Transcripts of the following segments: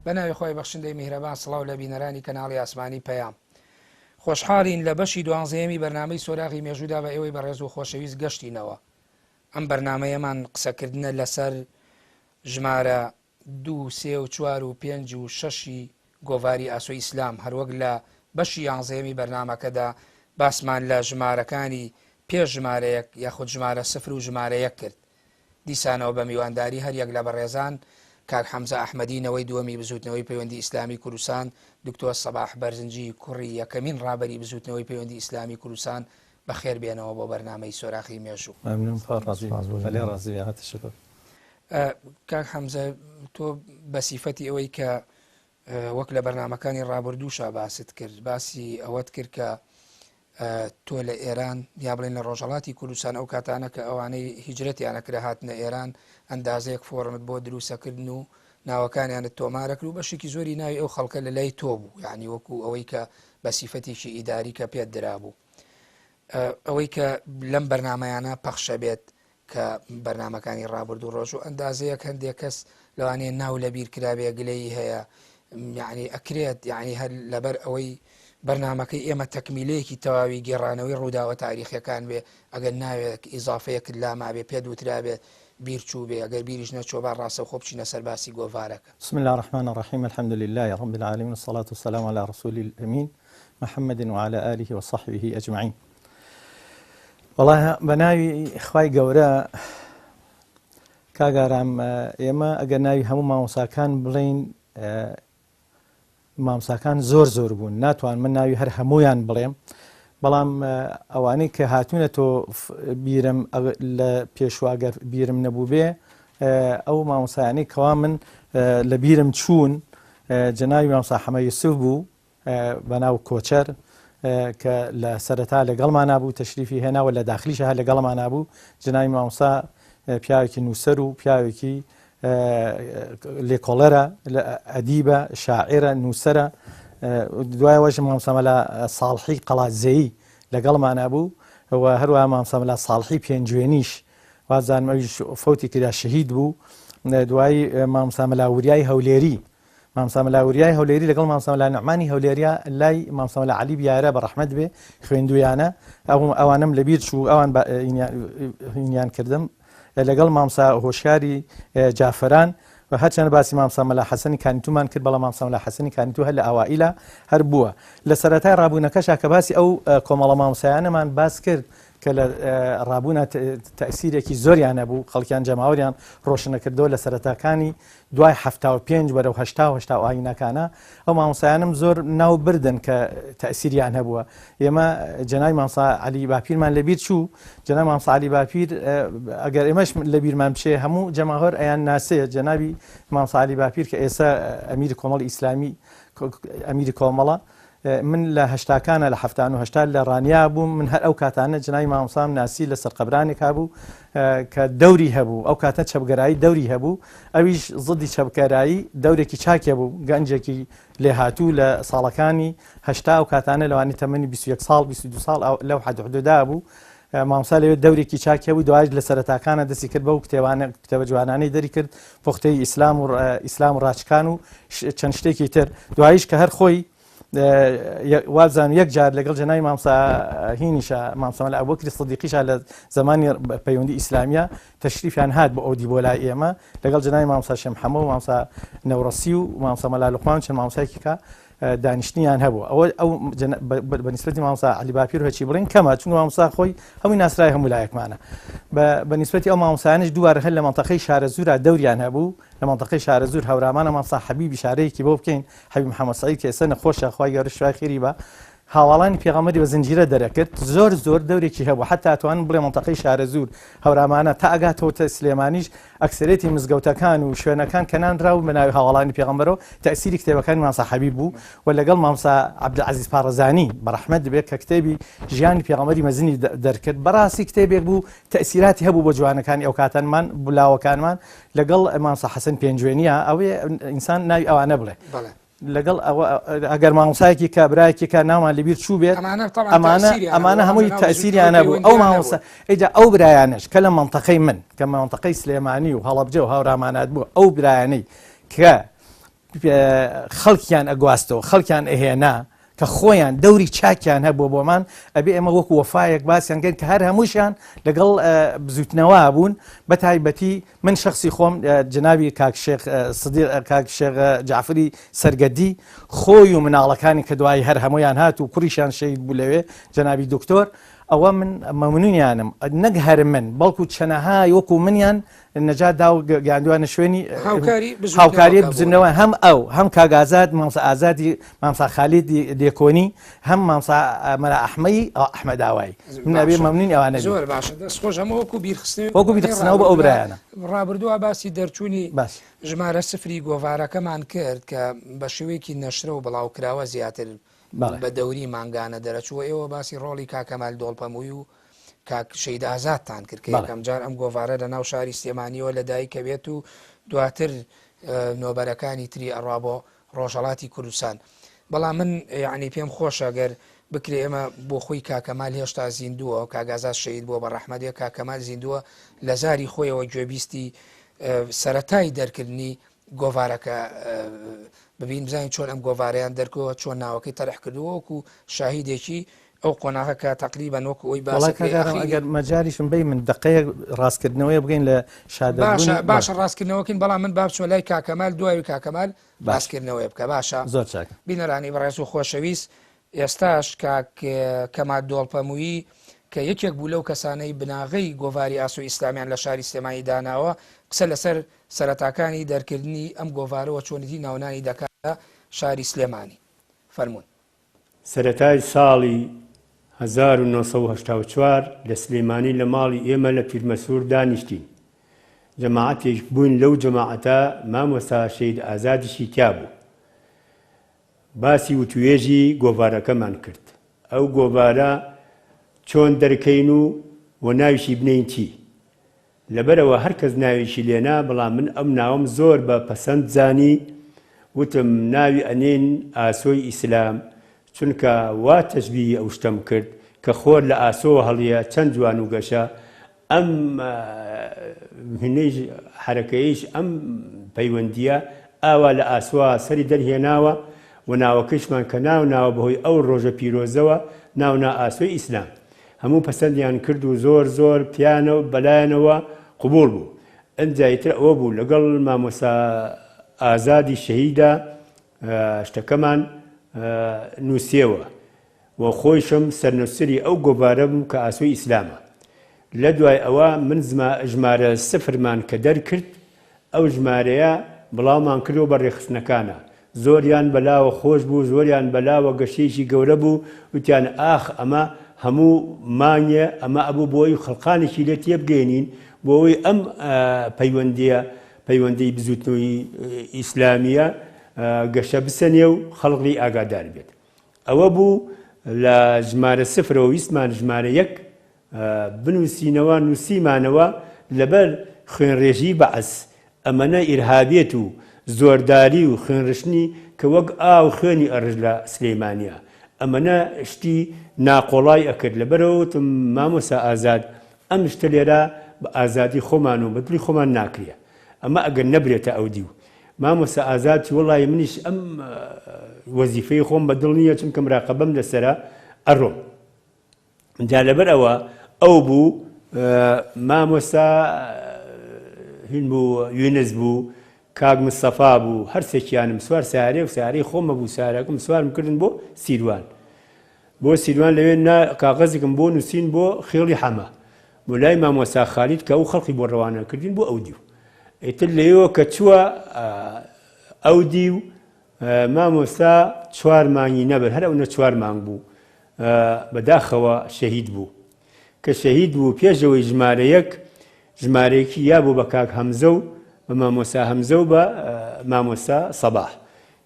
بە ناوی خوای بەخشندەی میهرەبان سڵاو لە بینەرانی کەناڵی ئاسمانی پەیام. خۆشحاڵین لە بەشی دوانزەیەمی بەرنامەی سۆراغی مێژوودا بە ئێوەی بەڕێز و خۆشەویست گەشتینەوە. ئەم بەرنامەیەمان قسەکردنە لەسەر ژمارە دوو، سێ و چوار و پێنج و شەشی گۆڤاری ئاسۆی ئیسلام، هەروەک لە بەشی یانزەیەمی بەرنامەکەدا باسمان لە ژمارەکانی پێش ژمارە یەک یاخود ژمارە سفر و ژمارە یەک کرد. دیسانەوە بە میوانداری هەر یەک لە بەڕێزان کاک حەمزە ئەحمەدی نەوەی دووەمی بزووتنەوەی پەیوەندی ئیسلامی کوردستان، دکتۆر سەباح بەرزنجی کوڕی یەکەمین ڕابەری بزووتنەوەی پەیوەندی ئیسلامی کوردستان بەخێر بێنەوە بۆ بەرنامەی سۆراخی مێژوو. ممنون خوا ڕازی بێ. ڕازی بێ تشکر. کاک حەمزە تۆ بە سیفەتی ئەوەی کە وەک لە بەرنمەکانی ڕابردووشا باست کرد باسی ئەوەت کرد کە تۆ لە ئێران یا بڵێن لە ڕۆژهڵاتی کوردستان ئەو کاتانە کە ئەوانەی هیجرەتیانە کرا هاتنە ئێران ئەندازەیەک فۆڕمت بۆ دروستەکردن و ناوەکانیانت تۆمارەکرد و بەشێکی زۆری ناوی ئەو خەڵکە لە لای تۆ بوو یعنی وەکو ئەوەی کە بە سیفەتێکی ئیداری کە پێت درابوو ئەوەی کە لەم بەرنمەیانە پەخشە بێت کە بەرنامەکانی ڕابردوو ڕۆژ و ئەندازەیەک هەندێک کەس لەوانەیە ناو لەبیر کرابێ گلەیی هەیە یعنی ئەکرێت یعنی هەر لەبەر ئەوەی بەرنمەکەی ئێمە تەکمیلەیەکی تەواوی گێڕانەوەی ڕووداوە تاریخەکان بێ ئەگەر ناوێک ئیزافەیەکت لامابێ پێت وترابێت بیر چوو بێ ئەگەر بیریش نەچۆ با ڕاستەوخۆ بچینە سەر باسی گۆڤارەکە. بسم اللە الرحمن الرحیم الحمد للە رب العالمین الصلاة والسلام علی رسول الامین محمد وعلى آله وصحبه اجمعین. وەڵا بە ناوی خوای گەورە کاک ئارام ئێمە ئەگەر ناوی هەموو مامۆساکان بڵین مامساکان زۆر زۆر بوون ناتوان من ناوی هەر هەمویان بڵێم بەڵام ئەوانەی کە هاتوونە تۆ بیرم لە پێشواگەر بیرم نەبوو بێ ئەو مامۆسایانی کەوا من لە بیرم چوون جەناوی مامسا حەمە یوسف بوو بەناو کۆچەر کە لە سەرەتا لەگەڵمانا بوو تەشریفی هێنا و لە داخلیشە هەر لەگەڵمانا بوو جناوی مامۆستا پیاوێکی نووسەر و پیاوێکی لێکۆڵەرە ئەدیبە شاعرە نووسەرە دوایەوەش مامۆستا مەلا ساڵحی قەڵادزەیی لەگەڵمانا بوو و هەروەها مامۆستا مەلا ساڵحی پێنجوێنیش وازانم ئەویش فەوتی کرا شەهید بوو دوایی مامۆستا مەلا وریای هەولێری مامۆستا مەلا وریای هەولێری لەگەڵ مامۆستا مەلا نوعمانی هەولێریا لای مامۆستا مەلا عەلی بیارە بە ڕەحمەت بێ خوێندویانە ئەو ئەوانم لەبیر چوو ئەوان هینیان کردم لەگەڵ مامۆستا هۆشیاری جافران و هەرچەند باسی مامۆستا مەلا حەسەنی کانیتومان کرد بەڵام مامۆستا مەلا حەسەنی کانیتو هەر لە ئەوائیلا هەر بووە لە سەرەتای ڕابوونەکەشا کە باسی ئەو کۆمەڵە مامۆستایانەمان باس کرد کە لە ڕابوونە تەسیرێکی زۆریان هەبوو خەڵکیان جەماوەریان ڕۆشنەکردەوە لە سەرەتاکانی دوای 75 بەرەو هەشتا و هەشتا و ئاینەکانە ئەو مامۆستایانم زۆر ناو بردن کە تەسیریان هەبووە ئێمە جەنای مامۆستا عەلی باپیرمان لەبیر چوو جەناب مامۆستا عەلی باپیر ئەگەر ئێمەش لەبیرمان بچێ هەموو جەماوەر ئەیان ناسێ جەنابی مامۆستا عەلی باپیر کە ئێستا ئەمیری کۆمەڵی ئیسلامی ئەمیری کۆمەڵە من لە هەشتاکانە لە حەفتان و هەشتا لە ڕانیا بووم من هەر ئەو کاتانە جنای مامۆسام ناسی لە سەرقەبرانێک هەبوو کە دەوری هەبوو ئەو کاتە چەپگەرایی دەوری هەبوو ئەویش زدی چەپگەرایی دەورێکی چاکێ بوو گەنجێکی لێهاتوو لە ساڵەکانی هەشتا ئەو کاتانە لەوانی تەمەنی 21 ساڵ 22 ساڵ لەو حەد حدودا بوو مامۆستا لەوێ دەورێکی چاکی هەبوو دوایش لە سەرەتاکانە دەستی کرد بەو کتێبانە کتێبە جوانانەی دەری کرد پوختەی ئیسلام و ئیسلام و ڕاچکان و چەند شتێکی تر دوایش کە هەر خۆی وابزانم یەک جار لەگەڵ جەناوی مامسا هینیشە مامسا مەلا ئەبوبەکری سدیقیشە لە زمانی پەیوەندی ئیسلامیە تەشریفیان هات بۆ ئەودی بۆ لای ئێمە لەگەڵ جەناوی مامسا شێ محەممە و مامسا نەوڕەسی و مامسا مەلا لوقمان چەند مامسایەکی کە دانیشتنیان هەبوو ئەوە ئەو بە نیسبەتی مامۆستا عەلی باپیر هەچی بڵین کەمە چون مامۆستا خۆی هەمووی ناسرای هەموو لایەکمانە بە نیسبەتی ئەو مامۆستایانش دووارە هەر لە مەنتەقەی شارەزوورا دەوریان هەبوو لە مەنتەقەی شارەزوور هەورامانە مامۆستا حەبیبی شارەیەکی بۆ بکەین حەبیب محەممەد سعید کە ئێستا نەخۆشە خوای گەورە شفای خێری بە هاواڵانی پێغەمبەری بە زنجیرە دەرەکرد زۆر زۆر دەورێکی هەبوو حتا توانم بڵێ مەنتەقەی شارەزوور هەورامانە تا ئەگاتەوە سلێمانیش ئەکسەرێتی مزگەوتەکان و شوێنەکان کە نانراون بە ناوی هاوەڵانی پێغەمبەرەوە تەئسیری کتێبەکانی مامۆستا حەبیب بوو و لەگەڵ مامۆستا عەبدولعەزیز پاڕەزانی بە ڕەحمەت بێت کە کتێبی ژیانی پێغەمبەری مەزنی دەرکرد بەڕاستی کتێبێک بوو تەئسیراتی هەبوو بۆ جوانەکانی ئەو کاتەنمان بلاوەکانمان لەگەڵ مامۆستا حەسەن پێنجوێنیە ئەوێ ئینسان ناوی ئەوانە بڵێ بەڵێ. لەگەڵ ئەوە ئەگەر مامۆسایەکی کە برایەکی کە ناومان لەبیر چوو بێت ئەمانە طبعا ئەمانە تەئسیریان ئەمانە هەبوو، هەمووی ئەمانە تەئسیریان بزووتنەوەی هەبوو ئەو پەیوەندیان مامۆستا هەبوو. ئیجا ئەو برایانەش کە لە مەنتەقەی من کە مەنتەقەی سلێمانی و هەڵەبجە و هاورامانات بوو ئەو برایانەی کە خەڵکیان ئەگواستەوە، خەڵکیان ئەهێنا کە خۆیان دەوری چاکیان هەبووە بۆمان، ئەبێ ئێمە وەکو وەفایەک باسیان کەین کە هەر هەمووشیان لەگەڵ بزوتنەوە بوون، بە تایبەتی من شخصی خۆم جەنابی کاک شێخ سدیق کاک شێخ جعفری سەرگەدی خۆی و مناڵەکانی کە دوایی هەر هەموویان هات و کوڕیشیان شەهید بوو لەوێ جەنابی دکتۆر ئەوە من مەمنونیانم نەک هەر من بەڵکو چەنەهای وەکو منیان نەجات دا و گەیاندووانە شوێنی هاوکاری هاوکاری بزنەوە هەم ئەو هەم کاک ئازاد مامسا ئازادی مامسا خالیدی دێکۆنی هەم مامسا مەلا ئەحمەی ئەحمەد ئاوایی من ئەبێ مەمنونی ئەوانە زۆر باشە دەست خۆش هەمە وەکو بیرخستنەوە وەکو بیرخستنەوە بۆ ئەو برایانە ڕابردووە باسی دەرچوونی باش ژمارە سفری گۆڤارەکەمان کرد کە بە شێوەیەکی نەشرە و بڵاوکراوە زیاتر بە دەوری مانگانە دەرەچووە ئێوە باسی ڕۆڵی کاکەمال دۆڵپەمووی و کاک شەهید ئازادتان کرد کە یەکەم جار ئەم گۆڤارە لە ناو شاری سلێمانیەوە لە دایک ئەبێت و دواتر نۆبەرەکانی تری ئەڕا بۆ ڕۆژهەڵاتی کوردستان. بەڵام من یعنی پێم خۆشە گەر بکرێ ئێمە بۆ خۆی کاکەمال هێشتا زیندووە کاک ئازاد شەهید بووە بە ڕەحمەت بێ کاکەمال زیندووە لە زاری خۆیەوە گوێبیستی سەرەتای دەرکردنی گۆڤارەکە ببین بزانین چۆن ئەم گۆڤارەیان دەرکەوە چۆن ناوەکەی تەرح کردووە وەکو شاهیدێکی ئەو قۆناغە کە تقریبا وەکو ئەوی باس ئەگەر مەجاریشم بی من دقەیەک ڕاستکردنەوەی بگەین لە شادە باشە باشە ڕاستکردنەوەکەین بەڵام من بابچۆ لای کاکەمال دوای کاکەمال باسکردنەوەی بکە باشە زۆر چاک بینەرانی بەڕێز و خۆشەویست ئێستاش کاک کەمال دۆڵپەموویی کە یەکێک بوو لەو کەسانەی بناغەی گۆڤاری ئاسۆی ئیسلامیان لە شاری سلێمانی داناوە، قسە لەسەر سەرەتاکانی دەرکردنی ئەم گۆڤارە و چۆنێتی ناونانی دەکات لە شاری سلێمانی. فەرموون. سەرەتای ساڵی 1984 لە سلێمانی لە ماڵی ئێمە لە پیرمەسوور دانیشتین. جەماعەتێک بووین لەو جەماعەتە مامۆستا شەهید ئازادیشی تیا بوو. باسی وتوێژی گۆڤارەکەمان کرد. ئەو گۆڤارە چۆن دەرکەین و و ناویشی بنێین چی؟ لەبەرئەوە هەر کەس ناوێکی لێنا، بەڵام من ئەم ناوەم زۆر بە پەسەند زانی، وتم ناوی ئەنێین ئاسۆی ئیسلام، چونکە وا تەشبیهی ئەو شتەم کرد کە خۆر لە ئاسۆوە هەڵیە چەند جوان و گەشە، ئەم هینەیش حەرەکەیەیش ئەم پەیوەندییە ئاوا لە ئاسۆا سەری دەرهێناوە و ناوەکەیشمان کە ناو ناوە بەهۆی ئەو ڕۆژە پیرۆزەوە ناو نا ئاسۆی ئیسلام. هەموو پەسەندیان کرد و زۆر زۆر پیانە بەلایانەوە قبوڵ بوو. ئنجا ئیتر ئەوە بوو لەگەڵ مامۆستا ئازادی شەهیدا شتەکەمان نووسیەوە. و خۆیشم سەرنووسری ئەو گۆڤارە بووم کە ئاسۆی ئیسلامە. لە دوای ئەوە من ژمارە سفرمان کە دەرکرد، ئەو ژمارەیە بڵاومان کردەوە بە ڕێکخستنەکانا. زۆریان بە لاوە خۆش بوو، زۆریان بە لاوە گەشەیەکی گەورە بوو، وتیان ئاخ ئەمە هەموو مانگێ ئەمە ئەبوو بۆ ئەوی خەڵقانێکی لێ تێبگەیەنین، بۆ ئەوەی ئەم پەیوەندییە، پەیوەندیی بزووتنەوەی ئیسلامییە گەشە بسەنێ و خەڵک لێی ئاگادار بێت. ئەوە بوو لە ژمارە سفرەوە ویستمان ژمارە یەک بنووسینەوە، نووسیمانەوە لەبەر خوێنڕێژیی بەعس، ئەمەنە ئیرهابیەت و زۆرداری و خوێنڕشتنی کە وەک ئاو خوێنی ئەڕشت لە سلێمانیا، ئەمەنە شتی ناقۆڵای ئەکرد، لەبەرئەوە وتم مامۆستا ئازاد ئەم شتە لێرە بە ئازادی خۆمان و بە دڵی خۆمان ناکرێ، ئەمە ئەگەر نەبرێتە ئەودیو مامۆستا ئازاد چی وەڵی منیش ئەم وەزیفەی خۆم بە دڵ نییە چونکە مراقەبەم لەسرە ئەڕۆم جا لەبەر ئەوە ئەو بوو مامۆستا هین بوو یونس بوو کاک مستەفا بوو هەرسێکیانم سوار سارێ و سارەی خۆمە بوو سارەکەم سوارم کردن بۆ سیروان بۆ سیروان لەوێ نا کاغەزێکم بۆ نووسین بۆ خێڵی حەمە بۆ لای مامۆستا خالید کە ئەو خەڵقی بۆ ڕەوانە کردین بۆ ئەو دیو ئیتر لەوێوە کە چووە ئەو دیو مامۆستا چوار مانگی نەبرد هەر ئەونە چوار مانگ بوو بەداخەوە شەهید بوو کە شەهید بوو پێشەوەی ژمارە یەک ژمارەیەکی یا بوو بە کاک هەمزە و بە مامۆستا هەمزە و بە مامۆستا سەباح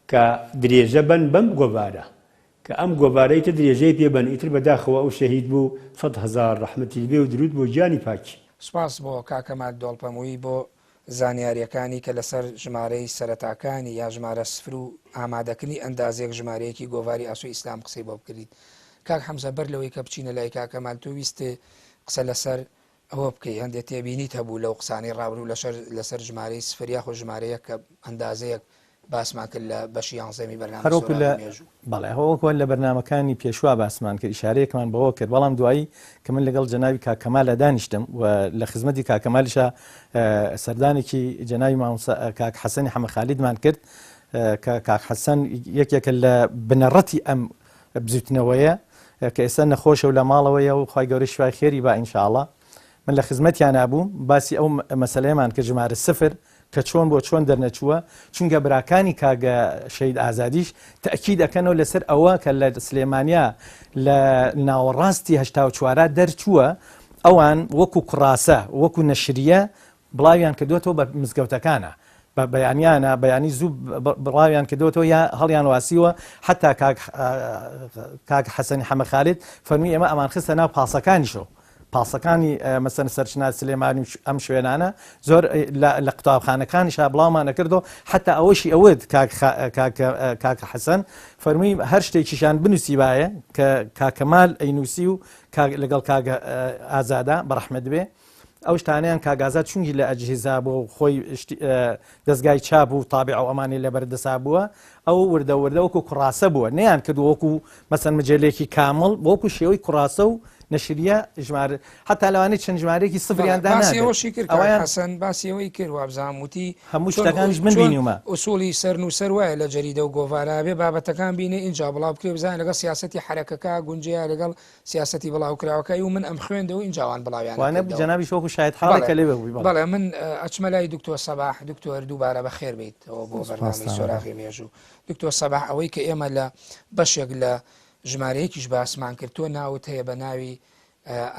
کە درێژە بن بەم گۆڤارە کە ئەم گۆڤارە ئیتر درێژەی پێ بەن، ئیتر بەداخەوە ئەو شەهید بوو، سەدهەزار ڕەحمەتی لێ بێ و دروود بۆ گیانی پاکی. سوپاس بۆ کاک کەمال دۆڵپەموویی بۆ زانیاریەکانی کە لەسەر ژمارەی سەرەتاکانی یا ژمارە سفر و ئامادەکردنی ئەندازەیەک ژمارەیەکی گۆڤاری ئاسۆی ئیسلام قسەی بۆ بکردیت. کاک حەمزە بەر لەوەی کە بچینە لای کاک کەمال تۆ ویستت قسە لەسەر ئەوە بکەی هەندێ تێبینیت هەبوو لەو قسانەی ڕابردوو لەسەر لەسەر ژمارەی سفر یاخود ژمارە یەک کە ئەندازەیەک باسمان کرد لە بەشی یانزەمی بەرنامەی هەروەکو لە سۆراغی مێژوو. بەڵێ هەوەکو لە بەرنامەکانی پێشوا باسمان کرد ئیشارەیەکمان بەوە کرد بەڵام دوایی کە من لەگەڵ جەنابی کاک کەمالە دانیشتم و لە خزمەتی کاک کەمالیشا سەردانێکی جەنابی مامۆستا کاک حەسەنی حەمە خالیدمان کرد کە کاک حەسەن یەکێکە لە بنەڕەتی ئەم بزوتنەوەیە کە ئێستا نەخۆشە و لە ماڵەوەیە و خوای گەورە شفای خێری با ئینشاءاللە من لە خزمەتیانا بووم باسی ئەو مەسەلەیەمان کرد ژمارە سفر کە چۆن بۆ چۆن دەرنەچووە چونکە براکانی کاک شەهید ئازادیش تەئکید ئەکەنەوە لەسەر ئەوە کە لە سلێمانیا لە ناوەڕاستی هەشتا و چوارا دەرچووە ئەوان وەکو کوڕاسە وەکو نەشریە بڵاویان کردوێتەوە بە مزگەوتەکانە بە بەیانیانە بەیانی زوو بڵاویان کردوێتەوە یا هەڵیان واسیوە حتا کاک حەسەنی حەمە خالید فەرمی ئێمە ئەمان خستە ناو پاسەکانیشەوە پاسەکانی مەسەن سەرچنار سلێمانی و ئەم شوێنانە زۆر لە قوتابخانەکانیشا بڵاومان ئەکردەوە حتا ئەوەشی ئەوت کاک حەسەن فەرمی هەر شتێکیشان بنووسیبایە کە کاکەمال ئەینوسی و لەگەڵ کاک ئازادا بەڕەحمەت بێ ئەو شتانیان کاگازا چونگی لە ئەجهزا بۆ خۆی دەستگای چاپ و تابع و ئەمانی لەبەر دەسا بووە ئەو وردە وردە وەکو کوڕاسە بووە نەیان کرد وەکو مەسەن مجلەیەکی کامڵ وەکو شێوەی کوڕاسە و نەشریە ژمارە حتا لەوانەیە چەند ژمارەیەکی سفریان باسی دانابێت ئەوەشی کرد کاک ئەوەیان حەسەن باسی ئەوەی کرد وابزانم وتی هەموو چۆن شتەکانیش من چۆن بینیومە. ئوسوڵی سەرنووسەر وایە لە جەریدە و گۆڤارا بێ بابەتەکان بینێ ئینجا بڵاو بکرێ بزانێ لەگەڵ سیاسەتی حەرەکەکە گونجێ لەگەڵ سیاسەتی بڵاوکراوەکەی و من ئەمخوێندەوە ئینجا ئەوان بڵاویان وانە ئەکردەوە. جەنابیش وەکو شایەت حاڵێک بەڵێ کە لەوێ بووی بەڵێ. بەڵێ من ئەچمە لای دکتۆر سەباح دکتۆر دووبارە بەخێر بێیتەوە بۆ بەرنامەی سپاستان. سۆراغی مێژوو دکتۆر سەباح ئەوەی کە ئێمە لە بەشێک لە ژمارەیەکیش باسمان کرد تۆ ناوت هەیە بە ناوی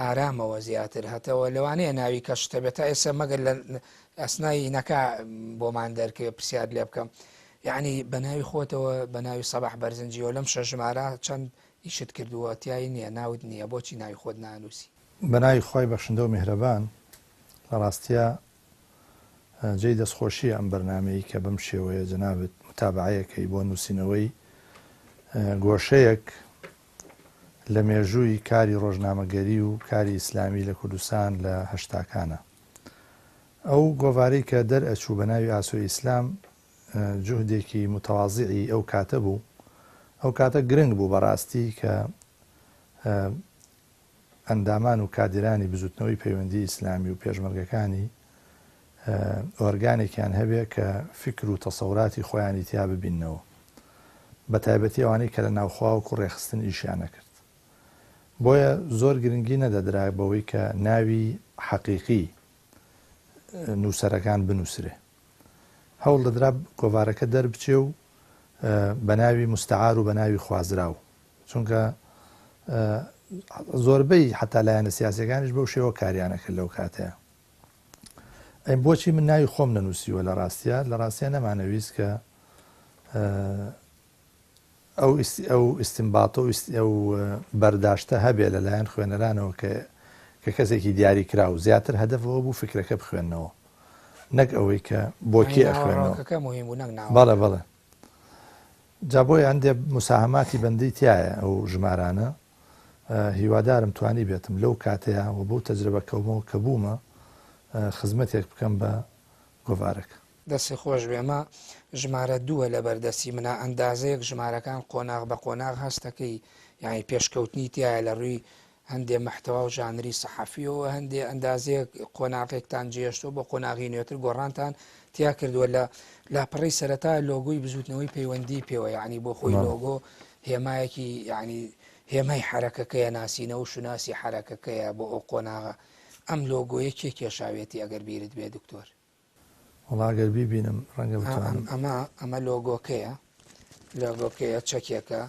ئارامەوە زیاتر هەتەوە لەوانەیە ناوی کەشت هەبێت تا ئێستا مەگەر لە ئەسنای نەکا بۆمان دەرکەوێ پرسیار لێ بکەم یعنی بە ناوی خۆتەوە بە ناوی سەباح بەرزنجیەوە لەم شەش ژمارە چەند ئیشت کردووە تیای نییە ناوت نییە بۆچی ناوی خۆت نانووسی؟ بە ناوی خوای بەخشندە و میهرەبان لە ڕاستیا جێی دەستخۆشییە ئەم بەرنامەی کە بەم شێوەیە جەنابت متابەعەیەکەی بۆ نووسینەوەی گۆشەیەک لە مێژووی کاری ڕۆژنامەگەری و کاری ئیسلامی لە کوردستان لە هەشتاکانە. ئەو گۆڤارەی کە دەرئەچوو بە ناوی ئاسۆی ئیسلام جوهدێکی متەوازعی ئەو کاتە بوو. ئەو کاتە گرنگ بوو بەڕاستی کە ئەندامان و کادیرانی بزوتنەوەی پەیوەندی ئیسلامی و پێشمەرگەکانی ئۆرگانێکیان هەبێ کە فیکر و تەسەوراتی خۆیانی تیا ببیننەوە بە تایبەتی ئەوانەی کە لە ناوخوا وەکو ڕێکخستن ئیشیان ئەکرد. بۆیە زۆر گرنگی نەدەدرا بەوەی کە ناوی حەقیقی نووسەرەکان بنووسرێ. هەوڵ دەدرا گۆڤارەکە دەربچێ و بە ناوی مستعار و بە ناوی خوازراو چونکە زۆربەی حتا لایەنە سیاسەکانیش بەو شێوە کاریانە کرد لەو کاتەیە ئەی بۆچی من ناوی خۆم نەنووسیوە لە ڕاستە لە ڕاستە نەمانەویست کە ئەو ئەو ئیستنباتە و ئەو بەرداشتە هەبێ لەلایەن خوێنەرانەوە کە کە کەسێکی دیاری کراو زیاتر هەدەفەوە بوو فکرەکە بخوێنەوە نەک ئەوەی کە بۆ کێ ئەخوێنەوە بەڵێ بەڵێ جا بۆیە هەندێ موساهەماتی بەندەی تیایە ئەو ژمارانە هیوادارم توانی بێتم لەو کاتەیە و بەو تەجربە کەومەوە کە بوومە خزمەتێک بکەم بە گۆڤارەکە. دەستی خۆش بێ ئەمە ژمارە دووە لەبەر دەستی منە ئەندازەیەک ژمارەکان قۆناغ بە قۆناغ هەستەکەی یانی پێشکەوتنی تایە لە ڕووی هەندێ مەحتەوا و ژانری سەحەفیەوە هەندێ ئەندازەیەک قۆناغێکتان جێهێشتووە بۆ قۆناغی نوێتر گۆڕانتان تیا کردووە لە لاپەڕەی سەرەتا لۆگۆی بزوتنەوەی پەیوەندی پێوە یعنی بۆ خۆی لۆگۆ هێمایەکی یعنی هێمای حرەکەکەیە ناسینەوە و شوناسی حرەکەکەیە بۆ ئەو قۆناغە ئەم لۆگۆیە کێ کێشاوێتی ئەگەر بیرت بێ دکتۆر؟ وەڵا گەر بیبینم ڕەنگە بتوانم. ئەمە ئەمە لۆگۆکەیە لۆگۆکەیە چەکێکە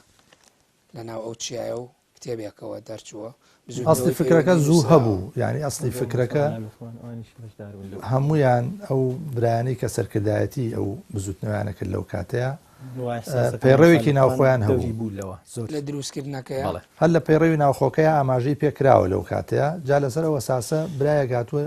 لەناو ئەو چیایە و کتێبێکەوە دەرچووە. ئەسڵی فکرەکە زوو هەبوو یانی ئەسڵی فکرەکە هەمویان ئەو برایانەی کە سەرکردایەتی ئەو بزوتنەوەیانە کرد لەو کاتەیە پەیڕەوێکی ناوخۆیان هەبوو لە دروستکردنەکەی هەر لە پەیڕەوی ناوخۆکەی ئاماژەی پێکراوە لەو کاتەیە جا لەسەر ئەو ئەساسە برایەک هاتووە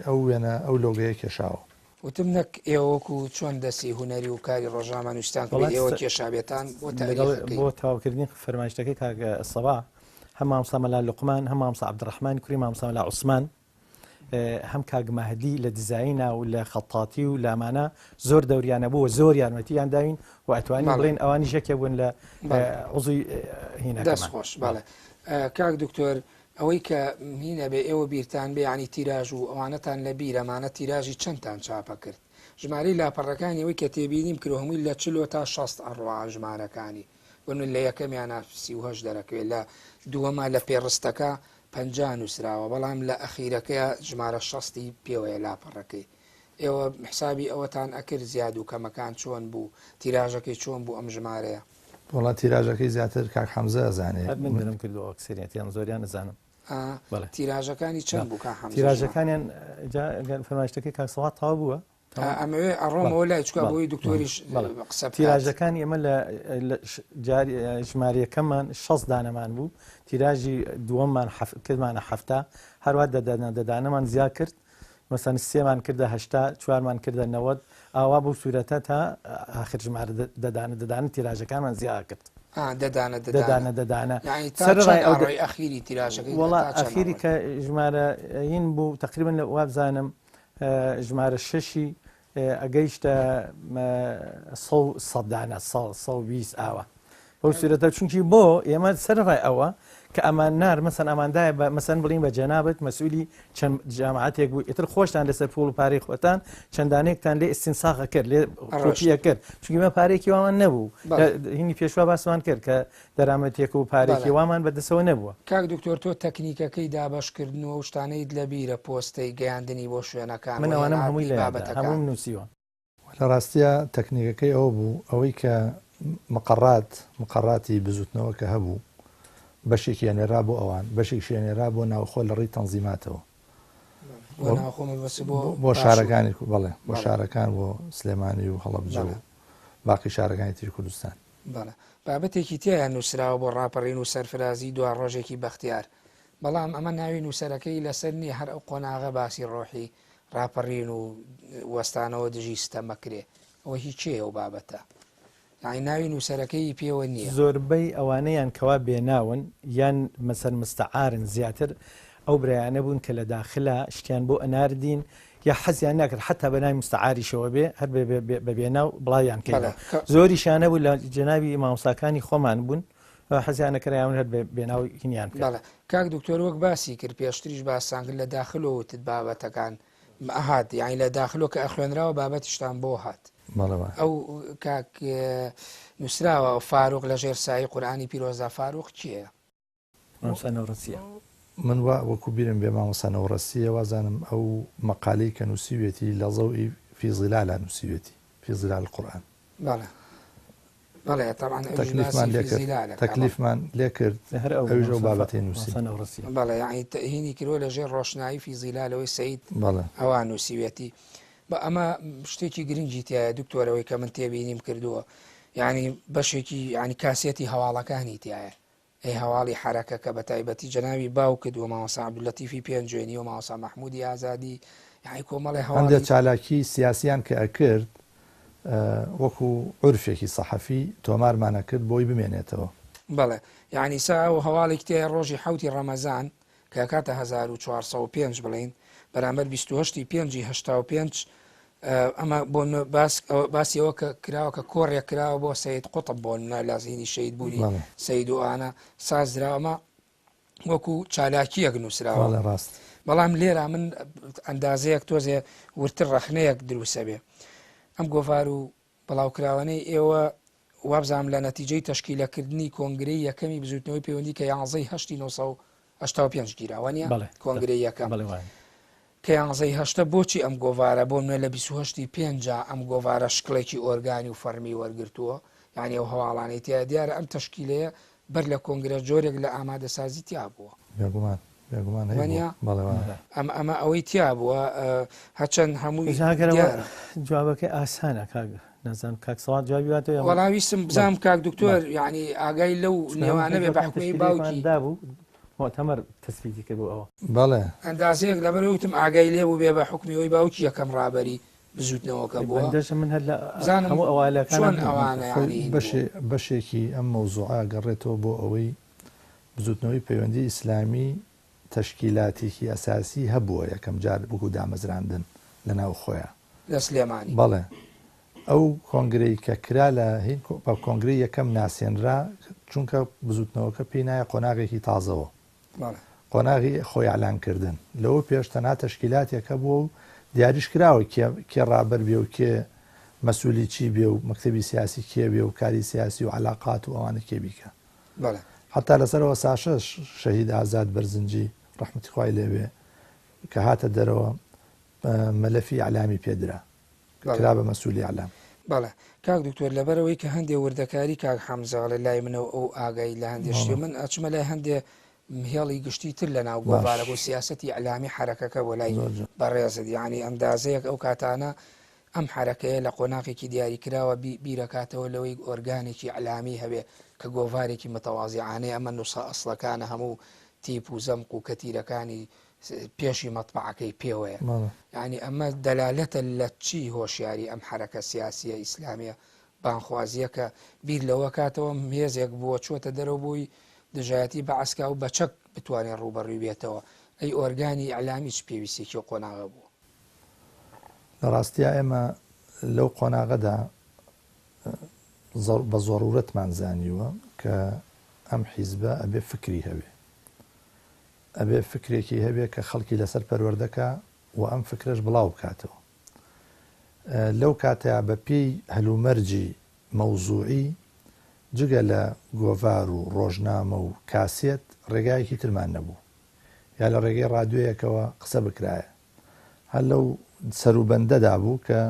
ئەو وێنە ئەو لۆگەیە کێشاوە. وتم نەک ئێوە وەکو چۆن دەستی هونەری و کاری ڕۆژنامەنووسیتان کردووە ئێوە کێشابێتان بۆ تاریخەکەی. بۆ تەواوکردنی فەرمایشتەکەی کاک سەباح، هەم مامۆستا مەلا لوقمان هەم مامۆستا عەبدولڕەحمانی کوڕی مامۆستا مەلا عوسمان هەم کاک مەهدی لە دیزاینا و لە خەتاتی و لامانە زۆر دەوریانە بوو زۆر یارمەتیان داوین و ئەتوانین بڵێن ئەوانیش یەکێ بوون لە عزوی هینەکەمان. دەست خۆش بەڵێ کاک دکتۆر ئەوەی کە هینە بێ ئێوە بیرتان بێ یانی تیراژ و ئەوانەتان لە بیرە مانە تیراژی چەندتان چاپە کرد ژمارەی لاپەڕەکانی ئەوەی کە تێبینیم کرد هەمووی لە چلۆ تا 60 ئەڕوا ژمارەکانی بۆ من لە یەکەمیانە 38 دەرەکەوێت لە دووەما لە پێڕستەکە 50 نووسراوە بەڵام لە ئەخیرەکەی ژمارە شەستی پێوەیە لاپەڕەکەی ئێوە حسابی ئەوەتان ئەکرد زیاد و کەمەکان چۆن بوو تیراژەکەی چۆن بوو ئەم ژمارەیە؟ وەڵا تیراژەکەی زیاتر کاک حەمزە ئەزانێ. هەر من دەرم کردووە ئەکسەریەتیان زۆریان ئەزانم. ئا تیراژەکانی چەند بوو کاک حەمزە؟ تیراژەکانیان جا گەر فەرمایشتەکەی کاک سەواد تەواو بووە؟ ئەمەوێ ئەڕۆمەوە لای چکا بۆی دکتۆریش قسە بکات. تیراژەکانی ئێمە لە ژمارە یەکەممان 60 دانەمان بوو تیراژی دووەممان کردمانە 70 هەروە دەدانە دەدانەمان زیاد کرد مەسەن سێمان کردە 80 چوارمان کردە 90 ئاوا بەو سوورەتە تا ئاخر ژمارە دەدانە دەدانە تیراژەکانمان زیاد کرد دەدانە دەدانە دەدانە سەرڕای ئەو ئەخیری تیراژەکەی وەڵا ئەخیری کە ژمارە ین بوو تقریبا لە وابزانم ژمارە شەشی ئەگەیشتە سەدانە 120 ئاوە بەو سورەتە چونکی بۆ ئێمە سەرڕای ئەوە کە ئەمان نار مەسەن ئەماندایە بە مەسەن بڵین بە جەنابەت مەسئولی چەند جامعاتێک بوو ئیتر خۆشتان لەسەر پوڵ و پارەی خۆتان چەندانێکتان لێ ئستینساقە کرد لێ ڕۆژیە کرد چونکی مە پارێکی وامان نەبوو هینی پێشوا باسمان کرد کە دەرامەتێک و پارێکی وامان بە دەسەوە نەبووە. کاک دکتۆر تۆ تەکنیکەکەی دابەش کردن و ئەو شتانەیت لە بیرە پۆستەی گەیاندنی بۆ شوێنەکان من و ئەوانەم هەمووی هێناردنی لە یادە بابەتەکان. هەمووم نووسیوە. لە ڕاستیا تەکنیکەکەی ئەوە بوو ئەوەی کە مقەڕات مقەڕاتی بزووتنەوە کە هەبوو بەشێکی ئەنێرا بۆ ئەوان بەشێکیشی ئەنێرا بۆ ناوخۆ لە ڕێی تەنزیماتەوە. بۆ ناوخۆ مەبەست بۆ بۆ باشوور. شارەکانی بەڵێ بۆ بەڵێ. شارەکان بۆ سلێمانی و هەڵەبجە و بەڵێ. باقی شارەکانی تری کوردستان. بەڵێ بابەتێکی تیایا نووسراوە بۆ ڕاپەڕین و سەرفرازی دواڕۆژێکی بەختیار، بەڵام ئەمە ناوی نووسەرەکەی لەسەر نییە هەر ئەو قۆناغە باسی ڕۆحی ڕاپەڕین و وەستانەوە دژی ستەم ئەکرێ، ئەوە هی کێیە ئەو بابەتە؟ یانی ناوی نووسەرەکەیی پێوە نییە. زۆربەی ئەوانەیان کەوا بێناون یان مەسەن مستەعارن زیاتر ئەو برایانە بوون کە لە داخلا شتیان بۆ ئەناردین یا حەزیان ناکرد حەتا بە ناوی مستەعاریشەوە بێ هەر بە بێناو بڵاویان کەینەوە زۆریشیان هەبوو لە جەنابی مامۆستاکانی خۆمان بوون حەزیان نەکرا یان هەر بێناو هینیان بکەن. بەڵێ کاک دکتۆر وەک باسی کرد پێشتریش باستان کرد لە داخلەوە وتت بابەتەکان ئەهات یانی لە داخلەوە کە ئەخوێنراوە بابەتیشتان بۆ هات بەڵێ وایە. ئەو کاک نووسراوە فاروق لە ژێر سایەی قورئانی پیرۆزدا فاروق کێیە؟ مامۆستا نەوڕەسیە. من وا وەکو بیرم بێ مامۆستا نەوڕەسیە وازانم ئەو مەقالەی کە نووسیوێتی لە ضوء فی ظلالا نووسیوێتی فی ظلال القرآن. بەڵێ بەڵێ تەبعەن ئەویش تەکلیفمان باسی لێ فی کرد ظلالە کە بەڵێ. تەکلیفمان لێ کرد هەر ئەو ئەویش ئەو مامۆستا بابەتەی نووسی. مامۆستا نەوڕەسیە. بەڵێ یەعنی تەئهینی کردووە لە ژێر ڕۆشنایی فی ظلالەوەی سەید بەڵێ. ئەوا نووسیوێتی. بە ئەمە شتێکی گرنگی تیایە دکتۆر ئەوەی کە من تێبینیم کردووە یەعنی بەشێکی یەعنی کاسێتی هەواڵەکانی تیایە ئەی هەواڵی حەرەکەکە بە تایبەتی جەنابی باوکت و مامۆستا عەبدوللەتیفی پێنجوێنی و مامۆستا مەحموودی ئازادی یانی کۆمەڵێ هەندێ هەواڵی. چالاکی سیاسیان کە ئەکرد وەکو عورفێکی سەحەفی تۆمارمان ئەکرد بۆی بمێنێتەوە. بەڵێ یانی سا ئەو هەواڵێک تیایە ڕۆژی حەوتی ڕەمەزان کە ئەکاتە 1405 بڵێین بەرامبەر 28 ی پێنجی 85 ئەمە بۆ باس باسی ئەوە کە کراوە کە کۆڕێک کراوە بۆ سید قوتب بۆ نمونە لە زینی شەهید بوونی سید و ئانە سازدراوە ئەمە وەکو چالاکیەک نووسراوە ڕاست بەڵام لێرە من ئەندازەیەک تۆزێ ورتر ڕەخنەیەک دروسە بێ ئەم گۆڤار و بڵاوکراوانەی ئێوە وابزانم لە نەتیجەی تەشکیلەکردنی کۆنگرەی یەکەمی بزوتنەوەی پەیوەندی کە یانزەی هەشتی 985 گیرا وانە بەڵێ کۆنگرەی یەکەم بەڵێ وایە. کە یانزەی هەشتە بۆچی ئەم گۆڤارە بۆ نوێ لە 28 پێنجا ئەم گۆڤارە شکڵێکی ئۆرگانی و فەرمی وەرگرتووە یعنی ئەو هەواڵانەی تیا دیارە ئەم تەشکیلەیە بەر لە کۆنگرە جۆرێک لە ئامادەسازی تیا بووە. بێگومان بێگومان هەیبووە وانە؟ بەڵێ وایە. ئەم ئەمە ئەوەی تیا بووە هەرچەند هەمووی جا ئەگەر ئەوە دیارە. جوابەکەی ئاسانە کاک نازانم کاک سەواد جوابی واتەوە یا من؟ وەڵا ویستم بزانم کاک دکتۆر بەڵێ. یعنی ئاگای لەو چونکە هەموو نێوانە بێ بە حیزبەکان حوکمی تەشکیلێکمان باوکی. دابوو موئتەمەر تەسبیتی کرد بۆ ئەوە. بەڵێ. ئەندازەیەک لەبەر ئەوەی وتم ئاگای لێ بوو بێ بە حوکمی ئەوەی باوکی یەکەم ڕابەری بزووتنەوەکە بووە. بەندەش من هەر لە بزانم هەموو ئەوائلەکانا چۆن بووم. ئەوانە خۆی یعنی هین بووە. بەشێ بەشێکی ئەم مەوزوعە ئەگەڕێتەوە بۆ ئەوەی بزووتنەوەی پەیوەندی ئیسلامی. تەشکیلاتێکی ئەساسی هەبووە یەکەم جار وەکو دامەزراندن لە ناو خۆیا. لە سلێمانی. بەڵێ. ئەو کۆنگرەی کە کرا لە هین بە کۆنگرەی یەکەم ناسێنرا چونکە بزوتنەوەکە پێی نایە قۆناغێکی تازەوە. بەڵێ. قۆناغی خۆ ئیعلان کردن. لەوە پێش تەنها تەشکیلاتێک هەبووە و دیاریش کراوە کێ کێ ڕابەر بێ و کێ مەسولی چی بێ و مەکتەبی سیاسی کێ بێ و کاری سیاسی و عەلاقات و ئەوانە کێ بیکا. بەڵێ. حەتا لەسەر ئەوە ساشەش شەهید ئازاد بەرزنجی ڕەحمەتی خوای لێ بێ کە هاتە دەرەوە مەلەفی ئیعلامی پێ درا. کرا بە مەسولی ئیعلام. بەڵێ کاک دکتۆر لەبەرئەوەی کە هەندێ وردەکاری کاک حەمزە ئەڵێ لای منە و ئەو ئاگای لە هەندێ شتێ من ئەچمە لای هەندێ هێڵی گشتی تر لە ناو گۆڤارەکە و سیاسەتی ئیعلامی حەرەکەکە بۆ لای بەڕێزت یعنی ئەندازەیەک ئەو کاتانە ئەم حەرەکەیە لە قۆناغێکی دیاریکراوە بیرەکاتەوە لەوەی ئۆرگانێکی ئیعلامی هەبێ کە گۆڤارێکی متەوازیعانەیە ئەمە نوسخە ئەسڵەکانە هەموو تیپ و زەمق و کەتیرەکانی پێشی مەتبەعەکەی پێوەیە یانی ئەمە دەلالەتە لە چی هۆشیاری ئەم حەرەکە سیاسیە ئیسلامیە بانخوازیە کە بیر لەوە کاتەوە هێزێک بووە چۆتە دەرەوە بۆی دژایەتی بەعسکا و بە چەک بتوانێت ڕووبەڕووی بێتەوە ئەی ئۆرگانی ئیعلامی چ پێویستێکی ئەو قۆناغە بوو؟ لە ڕاستیا ئێمە لەو قۆناغەدا بە زەرورەتمان زانیوە کە ئەم حیزبە ئەبێ فکری هەبێ ئەبێ فکرێکی هەبێ کە خەڵکی لەسەر پەروەردە کا و ئەم فکرەش بڵاو بکاتەوە. لەو کاتەیا بە پێی هەلومەرجی مەوزوعی جگە لە گۆڤار و ڕۆژنامە و کاسێت ڕێگایەکی ترمان نەبوو. یا لە ڕێگەی ڕادیۆیەکەوە قسە بکرایە. هەر لەو سەروبەندەدا بوو کە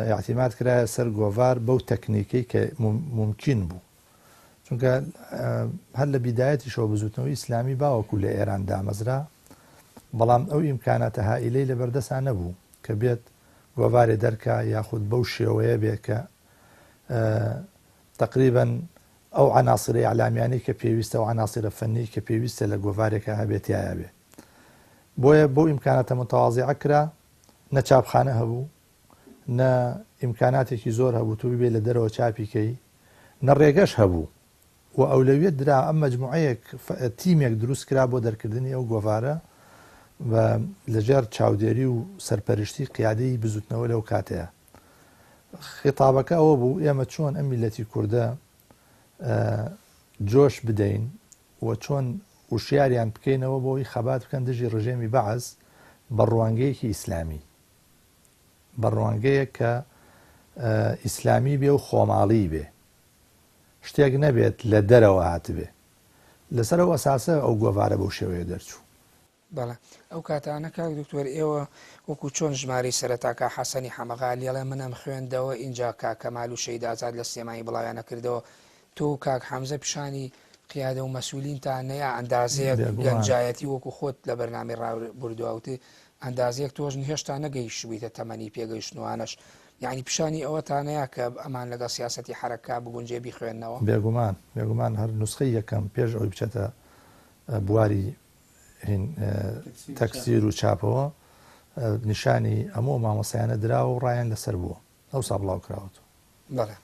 ئیعتیماد کرایە سەر گۆڤار بەو تەکنیکەی کە مومکین بوو. چونکە هەر لە بیدایەتیشەوە بزوتنەوەی ئیسلامی باوەکو لە ئێران دامەزرا، بەڵام ئەو ئیمکاناتە هائیلەی لەبەردەسا نەبوو کە بێت گۆڤارێ دەرکا یاخود بەو شێوەیە بێ کە تەقریبەن ئەو عەناسیرە ئیعلامیانەی کە پێویستە و عەناسیرە فەنی کە پێویستە لە گۆڤارێکا هەبێ تیایا بێ. بۆیە بەو ئیمکاناتە متەوازیعە کرا، نە چاپخانە هەبوو، نە ئیمکاناتێکی زۆر هەبوو تۆ ببێ لە دەرەوە چاپی کەی، نە ڕێگەش هەبوو و ئەولەویەت درا ئەم مەجموعەیەک تیمێک دروست کرا بۆ دەرکردنی ئەو گۆڤارە و لەژێر چاودێری و سەرپەرشتی قیادەی بزوتنەوە لەو کاتەیە خیتابەکە ئەوە بوو ئێمە چۆن ئەم میلەتی کوردە جۆش بدەین و چۆن وشیاریان بکەینەوە بۆی خەبات بکەن دژی ڕژێمی بەعس بە ڕوانگەیەکی ئیسلامی بە ڕوانگەیەک کە ئیسلامی بێ و خۆماڵی بێ، شتێک نەبێت لە دەرەوە هاتبێ. لەسەر ئەو ئەساسە ئەو گۆڤارە بەو شێوەیە دەرچوو. بەڵێ ئەو کاتانە کاک دکتۆر ئێوە وەکو چۆن ژمارەی سەرەتا کا حەسەنی حەمەغالی ئەڵێ من ئەمخوێندەوە ئینجا کاک کەمال و شەهید ئازاد لە سلێمانی بڵاویان ئەکردەوە تۆ و کاک حەمزە پیشانی قیادە و مەسولینتان نەیا ئەندازەیەک بێگومان. گەنجایەتی وەکو خۆت لە بەرنامەی ڕابردووە وتی ئەندازەیەک تۆش هێشتا نەگەیشتبوویتە تەمەنی پێگەیشتنوانەش یعنی پیشانی ئەوەتان نەیا کە ئەمان لەگەڵ سیاسەتی حەرەکە بگونجێ بیخوێننەوە؟ بێگومان بێگومان هەر نوسخەی یەکەم پێش ئەوەی بچێتە بواری هین تەکسیر و چاپەوە نیشانی هەموو مامۆستایانە دراوە و ڕایان لەسەر بووە ئەوسا بڵاو کراوەتەوە. بەڵێ